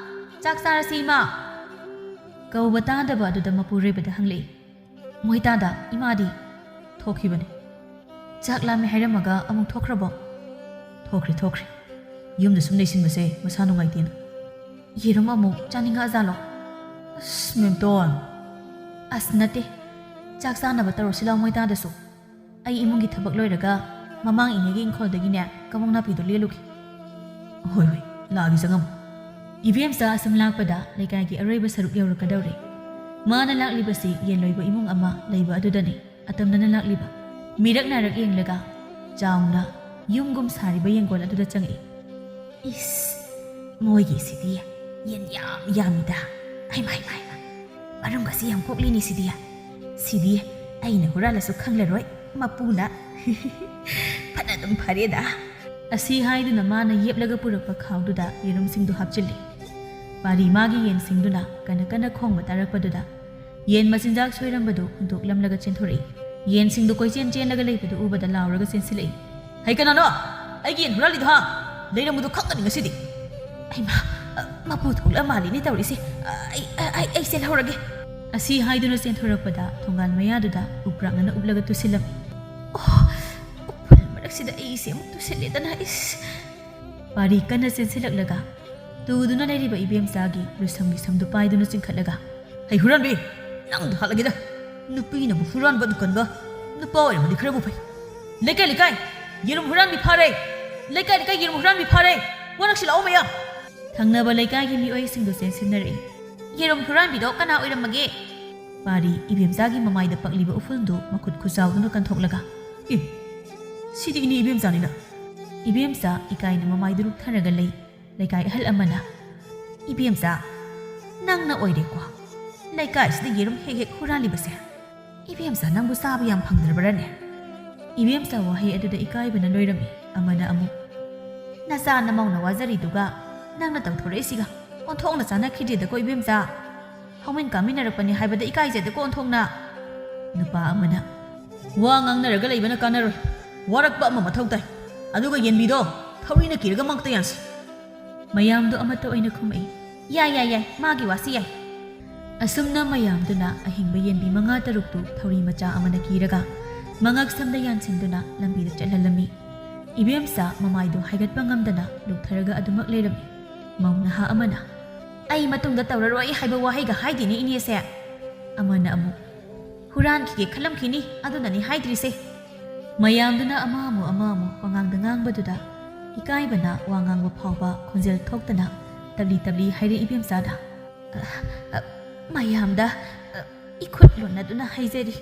ꯆꯥꯛ ꯆꯥꯔꯁꯤ ꯏꯃꯥ!" ꯀꯧꯕ ꯇꯥꯗꯕ ꯑꯗꯨꯗ ꯃꯄꯨꯔꯣꯏꯕꯗ ꯍꯪꯂꯛꯏ꯫ "ꯃꯣꯏꯇꯥꯗ ꯏꯃꯥꯗꯤ?" "ꯊꯣꯛꯈꯤꯕꯅꯤ꯫" "ꯆꯥꯛ ꯂꯥꯝꯃꯦ ꯍꯥꯏꯔꯝꯃꯒ ꯑꯃꯨꯛ ꯊꯣꯛꯈ꯭ꯔꯕꯣ?" "ꯊꯣꯛꯈ꯭ꯔꯦ, ꯊꯣꯛꯈ꯭ꯔꯦ꯫ ꯌꯨꯝꯗ ꯁꯨꯝ ꯂꯩꯁꯤꯟꯕꯁꯦ ꯃꯁꯥ ꯅꯨꯡꯉꯥꯏꯇꯦꯅ꯫" ꯌꯦꯔꯨꯝ ꯑꯃꯨꯛ ꯆꯥꯅꯤꯡꯉꯛꯑꯖꯥꯠꯂꯣ? ꯑꯁ, ꯃꯦꯝꯇꯣꯟ꯫ ꯑꯁ, ꯅꯠꯇꯦ꯫ ꯆꯥꯛ ꯆꯥꯅꯕ ꯇꯧꯔꯁꯤ ꯂꯥꯎ ꯃꯣꯏ ꯇꯥꯗꯁꯨ꯫ ꯑꯩ ꯏꯃꯨꯡꯒꯤ ꯊꯕꯛ ꯂꯣꯏꯔꯒ ꯃꯃꯥꯡ ꯏꯅꯦꯒꯤ ꯏꯪꯈꯣꯜꯗꯒꯤꯅꯦ ꯀꯕꯣꯛ ꯅꯥꯄꯤꯗꯣ ꯂꯦꯜꯂꯨꯒꯦ꯫ ꯍꯣꯏ, ꯍꯣꯏ, ꯂꯥꯛꯑꯒꯦ, ꯆꯪꯉꯝꯃꯣ꯫ ꯏꯕꯦꯝꯆꯥ ꯑꯁꯨꯝ ꯂꯥꯛꯄꯗ ꯂꯩꯀꯥꯏꯒꯤ ꯑꯔꯣꯏꯕ ꯁꯔꯨꯛ ꯌꯧꯔꯛꯀꯗꯧꯔꯦ꯫ ꯃꯥꯅ ꯂꯥꯛꯂꯤꯕꯁꯤ ꯌꯦꯟ ꯂꯣꯏꯕ ꯏꯃꯨꯡ ꯑꯃ ꯂꯩꯕ ꯑꯗꯨꯗꯅꯤ꯫ ꯑꯇꯝꯅꯅ ꯂꯥꯛꯂꯤꯕ꯫ ꯃꯤꯔꯛ ꯅꯥꯏꯔꯛ ꯌꯦꯡꯂꯒ ꯆꯥꯎꯅ ꯌꯨꯝꯒꯨꯝ ꯁꯥꯔꯤꯕ ꯌꯦꯡꯒꯣꯜ ꯑꯗꯨꯗ ꯆꯪꯉꯛꯏ꯫ ꯏꯁ, ꯃꯣꯏꯒꯤꯁꯤꯗꯤ ꯌꯦꯟ ꯌꯥꯝ ꯌꯥꯝꯃꯤꯗ꯫ ꯍꯩꯃꯥ, ꯍꯩꯃꯥ, ꯍꯩꯃꯥ꯫ ꯃꯔꯨꯝꯒꯁꯤ ꯌꯥꯝ ꯀꯣꯛꯂꯤꯅꯦ ꯁꯤꯗꯤ꯫ ꯁꯤꯗꯤ ꯑꯩꯅ ꯍꯨꯔꯥꯜꯂꯁꯨ ꯈꯪꯂꯔꯣꯏ ꯃꯄꯨꯅ꯫ ꯐꯅ ꯑꯗꯨꯝ ꯐꯔꯦꯗ꯫ ꯑꯁꯤ ꯍꯥꯏꯗꯨꯅ ꯃꯥꯅ ꯌꯦꯞꯂꯒ ꯄꯨꯔꯛꯄ ꯈꯥꯎꯗꯨꯗ ꯌꯦꯔꯨꯝꯁꯤꯡꯗꯨ ꯍꯥꯞꯆꯤꯜꯂꯤ꯫ ꯄꯥꯔꯤ ꯃꯥꯒꯤ ꯌꯦꯟꯁꯤꯡꯗꯨꯅ ꯀꯟꯅ ꯀꯟꯅ ꯈꯣꯡꯕ ꯇꯥꯔꯛꯄꯗꯨꯗ ꯌꯦꯟ ꯃꯆꯤꯟꯖꯥꯛ ꯁꯣꯏꯔꯝꯕꯗꯨ ꯍꯨꯟꯗꯣꯛꯂꯝꯂꯒ ꯆꯦꯟꯊꯣꯔꯛꯏ꯫ ꯌꯦꯟꯁꯤꯡꯗꯨ ꯀꯣꯏꯆꯦꯟ ꯆꯦꯜꯂꯒ ꯂꯩꯕꯗꯨ ꯎꯕꯗ ꯂꯥꯎꯔꯒ ꯆꯦꯟꯁꯤꯜꯂꯛꯏ꯫ "ꯍꯩ, ꯀꯅꯥꯅꯣ? ꯑꯩꯒꯤ ꯌꯦꯟ ꯍꯨꯔꯥꯜꯂꯤꯗꯣ, ꯍꯥ? ꯂꯩꯔꯝꯃꯨꯗꯣ ꯈꯪꯒꯅꯤ ꯉꯁꯤꯗꯤ!" "ꯑꯩꯃ, ꯃꯄꯨ ꯊꯣꯛꯂꯛꯑ ꯃꯥꯜꯂꯤꯅꯦ ꯇꯧꯔꯤꯁꯦ꯫ ꯑꯩ, ꯑꯩ, ꯑꯩ ꯆꯦꯜꯍꯧꯔꯒꯦ!" ꯑꯁꯤ ꯍꯥꯏꯗꯨꯅ ꯆꯦꯟꯊꯣꯔꯛꯄꯗ ꯊꯣꯡꯒꯥꯜ ꯃꯌꯥꯗꯨꯗ ꯎꯄ꯭ꯔꯥꯛꯅꯅ ꯎꯞꯂꯒ ꯇꯨꯁꯤꯜꯂꯝꯃꯤ꯫ "ꯑꯣ, ꯎꯐꯨꯜ ꯃꯔꯛꯁꯤꯗ ꯑꯩꯁꯦ ꯑꯃꯨꯛ ꯇꯨꯁꯤꯜꯂꯦꯗꯅ, ꯏꯁ!" ꯄꯥꯔꯤ ꯀꯟꯅ ꯆꯦꯟꯁꯤꯜꯂꯛꯂꯒ ꯇꯨꯗꯨꯅ ꯂꯩꯔꯤꯕ ꯏꯕꯦꯝꯆꯥꯒꯤ ꯂꯨꯁꯝꯒꯤ ꯁꯝꯗꯨ ꯄꯥꯏꯗꯨꯅ ꯆꯤꯡꯈꯠꯂꯒ, "ꯍꯩ ꯍꯨꯔꯥꯟꯕꯤ, ꯅꯪꯗ ꯍꯥꯠꯂꯒꯦꯗ! ꯅꯨꯄꯤꯅꯕꯨ ꯍꯨꯔꯥꯟꯕ ꯑꯗꯨ ꯀꯟꯕ, ꯅꯨꯄꯥ ꯑꯣꯏꯔꯝꯃꯗꯤ ꯈꯔꯕꯨ ꯐꯩ꯫ ꯂꯩꯀꯥꯏ, ꯂꯩꯀꯥꯏ, ꯌꯦꯔꯨꯝ ꯍꯨꯔꯥꯟꯕꯤ ꯐꯥꯔꯦ! ꯂꯩꯀꯥꯏ, ꯂꯩꯀꯥꯏ, ꯌꯦꯔꯨꯝ ꯍꯨꯔꯥꯟꯕꯤ ꯐꯥꯔꯦ! ꯋꯥꯔꯛꯁꯤ ꯂꯥꯛꯑꯣ ꯃꯌꯥꯝ!" ꯊꯪꯅꯕ ꯂꯩꯀꯥꯏꯒꯤ ꯃꯤꯑꯣꯏꯁꯤꯡꯗꯨ ꯆꯦꯟꯁꯤꯟꯅꯔꯛꯏ꯫ "ꯌꯦꯔꯨꯝ ꯍꯨꯔꯥꯟꯕꯤꯗꯣ ꯀꯅꯥ ꯑꯣꯏꯔꯝꯃꯒꯦ?" ꯄꯥꯔꯤ ꯏꯕꯦꯝꯆꯥꯒꯤ ꯃꯃꯥꯏꯗ ꯄꯛꯂꯤꯕ ꯎꯐꯨꯜꯗꯨ ꯃꯈꯨꯠ ꯈꯨꯆꯥꯎꯗꯨꯅ ꯀꯟꯊꯣꯛꯂꯒ, "ꯑꯦ, ꯁꯤꯗꯤ ꯏꯅꯦ ꯏꯕꯦꯝꯆꯥꯅꯤꯅ!" ꯏꯕꯦꯝꯆꯥ ꯏꯀꯥꯏꯅ ꯃꯃꯥꯏꯗꯨ ꯂꯨꯞꯊꯔꯒ ꯂꯩ꯫ ꯂꯩꯀꯥꯏ ꯑꯍꯜ ꯑꯃꯅ, "ꯏꯕꯦꯝꯆꯥ, ꯅꯪꯅ ꯑꯣꯏꯔꯦꯀꯣ ꯂꯩꯀꯥꯏꯁꯤꯗ ꯌꯦꯔꯨꯝ ꯍꯦꯛ ꯍꯦꯛ ꯍꯨꯔꯥꯜꯂꯤꯕꯁꯦ꯫ ꯏꯕꯦꯝꯆꯥ, ꯅꯪꯕꯨ ꯆꯥꯕ ꯌꯥꯝ ꯐꯪꯗ꯭ꯔꯕ꯭ꯔꯅꯦ?" ꯏꯕꯦꯝꯆꯥ ꯋꯥꯍꯩ ꯑꯗꯨꯗ ꯏꯀꯥꯏꯕꯅ ꯂꯣꯏꯔꯝꯃꯤ꯫ ꯑꯃꯅ ꯑꯃꯨꯛ, "ꯅꯆꯥ ꯅꯃꯧꯅ ꯋꯥꯖꯔꯤꯗꯨꯒ ꯅꯪꯅ ꯇꯧꯊꯣꯔꯛꯏꯁꯤꯒ ꯑꯣꯟꯊꯣꯛꯅ ꯆꯥꯟꯅꯈꯤꯗ꯭ꯔꯦꯗꯀꯣ ꯏꯕꯦꯝꯆꯥ꯫ ꯍꯧꯃꯤꯟ ꯀꯥꯃꯤꯟꯅꯔꯛꯄꯅꯤ ꯍꯥꯏꯕꯗ ꯏꯀꯥꯏꯖꯩꯗꯀꯣ ꯑꯣꯟꯊꯣꯛꯅ!" ꯅꯨꯄꯥ ꯑꯃꯅ, "ꯋꯥ ꯉꯥꯡꯅꯔꯒ ꯂꯩꯕꯅ ꯀꯥꯟꯅꯔꯣꯏ꯫ ꯋꯥꯔꯛꯄ ꯑꯃ ꯃꯊꯧ ꯇꯥꯏ꯫ ꯑꯗꯨꯒ ꯌꯦꯟꯕꯤꯗꯣ ꯊꯧꯔꯤꯅ ꯀꯤꯔꯒ ꯃꯉꯛꯇ ꯌꯥꯟꯁꯤ!" ꯃꯌꯥꯝꯗꯣ ꯑꯃꯠꯇ ꯑꯣꯏꯅ ꯈꯨꯝꯃꯛꯏ, "ꯌꯥꯏ, ꯌꯥꯏ, ꯌꯥꯏ, ꯃꯥꯒꯤ ꯋꯥꯁꯤ ꯌꯥꯏ!" ꯑꯁꯨꯝꯅ ꯃꯌꯥꯝꯗꯨꯅ ꯑꯍꯤꯡꯕ ꯌꯦꯟꯕꯤ ꯃꯉꯥ ꯇꯔꯨꯛꯇꯨ ꯊꯧꯔꯤ ꯃꯆꯥ ꯑꯃꯅ ꯀꯤꯔꯒ ꯃꯉꯛ ꯁꯝꯗ ꯌꯥꯟꯁꯤꯟꯗꯨꯅ ꯂꯝꯕꯤꯗ ꯆꯠꯍꯜꯂꯝꯃꯤ꯫ ꯏꯕꯦꯝꯆꯥ ꯃꯃꯥꯏꯗꯨ ꯍꯥꯏꯒꯠꯄ ꯉꯝꯗꯅ ꯂꯨꯞꯊꯔꯒ ꯑꯗꯨꯃꯛ ꯂꯩꯔꯝꯃꯤ꯫ ꯃꯧ ꯅꯍꯥ ꯑꯃꯅ, "ꯑꯩ ꯃꯇꯨꯡꯗ ꯇꯧꯔꯔꯣꯏ" ꯍꯥꯏꯕ ꯋꯥꯍꯩꯒ ꯍꯥꯏꯗꯦꯅꯦ ꯏꯅꯦꯁꯦ꯫ ꯑꯃꯅ ꯑꯃꯨꯛ, "ꯍꯨꯔꯥꯟꯈꯤꯒꯦ ꯈꯜꯂꯝꯈꯤꯅꯤ, ꯑꯗꯨꯅꯅꯤ ꯍꯥꯏꯗ꯭ꯔꯤꯁꯦ"꯫ ꯃꯌꯥꯝꯗꯨꯅ ꯑꯃꯃꯨꯛ ꯑꯃꯃꯨꯛ ꯋꯥꯉꯥꯡꯗ ꯉꯥꯡꯕꯗꯨꯗ ꯏꯀꯥꯏꯕꯅ ꯋꯥ ꯉꯥꯡꯕ ꯐꯥꯎꯕ ꯈꯣꯟꯖꯦꯜ ꯊꯣꯛꯇꯅ ꯇꯞꯂꯤ ꯇꯞꯂꯤ ꯍꯥꯏꯔꯛꯏ ꯏꯕꯦꯝꯆꯥꯗ꯫ "ꯑ, ꯑ, ꯃꯌꯥꯝꯗ, ꯑ, ꯏꯈꯨꯠ ꯂꯣꯟꯅꯗꯨꯅ ꯍꯥꯏꯖꯔꯤ,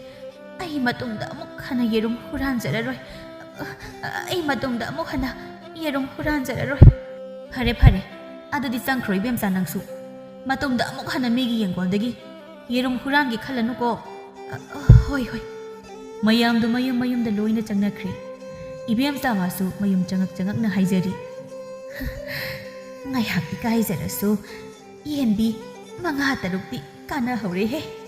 ꯑꯩ ꯃꯇꯨꯡꯗ ꯑꯃꯨꯛ ꯍꯟꯅ ꯌꯦꯔꯨꯝ ꯍꯨꯔꯥꯟꯖꯔꯔꯣꯏ꯫ ꯑ, ꯑ, ꯑꯩ ꯃꯇꯨꯡꯗ ꯑꯃꯨꯛ ꯍꯟꯅ ꯌꯦꯔꯨꯝ ꯍꯨꯔꯥꯟꯖꯔꯔꯣꯏ"꯫ "ꯐꯔꯦ, ꯐꯔꯦ, ꯑꯗꯨꯗꯤ ꯆꯪꯈ꯭ꯔꯣ ꯏꯕꯦꯝꯆꯥ ꯅꯪꯁꯨ꯫ ꯃꯇꯨꯡꯗ ꯑꯃꯨꯛ ꯍꯟꯅ ꯃꯤꯒꯤ ꯌꯦꯡꯒꯣꯟꯗꯒꯤ ꯌꯦꯔꯨꯝ ꯍꯨꯔꯥꯟꯒꯦ ꯈꯜꯂꯅꯨꯀꯣ"꯫ "ꯑ, ꯑ, ꯍꯣꯏ, ꯍꯣꯏ"꯫ ꯃꯌꯥꯝꯗꯨ ꯃꯌꯨꯝ ꯃꯌꯨꯝꯗ ꯂꯣꯏꯅ ꯆꯪꯅꯈ꯭ꯔꯦ꯫ ꯏꯕꯦꯝꯆꯥ ꯃꯥꯁꯨ ꯃꯌꯨꯝ ꯆꯪꯉꯛ ꯆꯪꯉꯛꯅ ꯍꯥꯏꯖꯔꯤ, "ꯉꯥꯏꯍꯥꯛ ꯏꯀꯥꯏꯖꯔꯁꯨ ꯌꯦꯟꯕꯤ ꯃꯉꯥ ꯇꯔꯨꯛꯇꯤ ꯀꯥꯟꯅꯍꯧꯔꯦꯍꯦ"꯫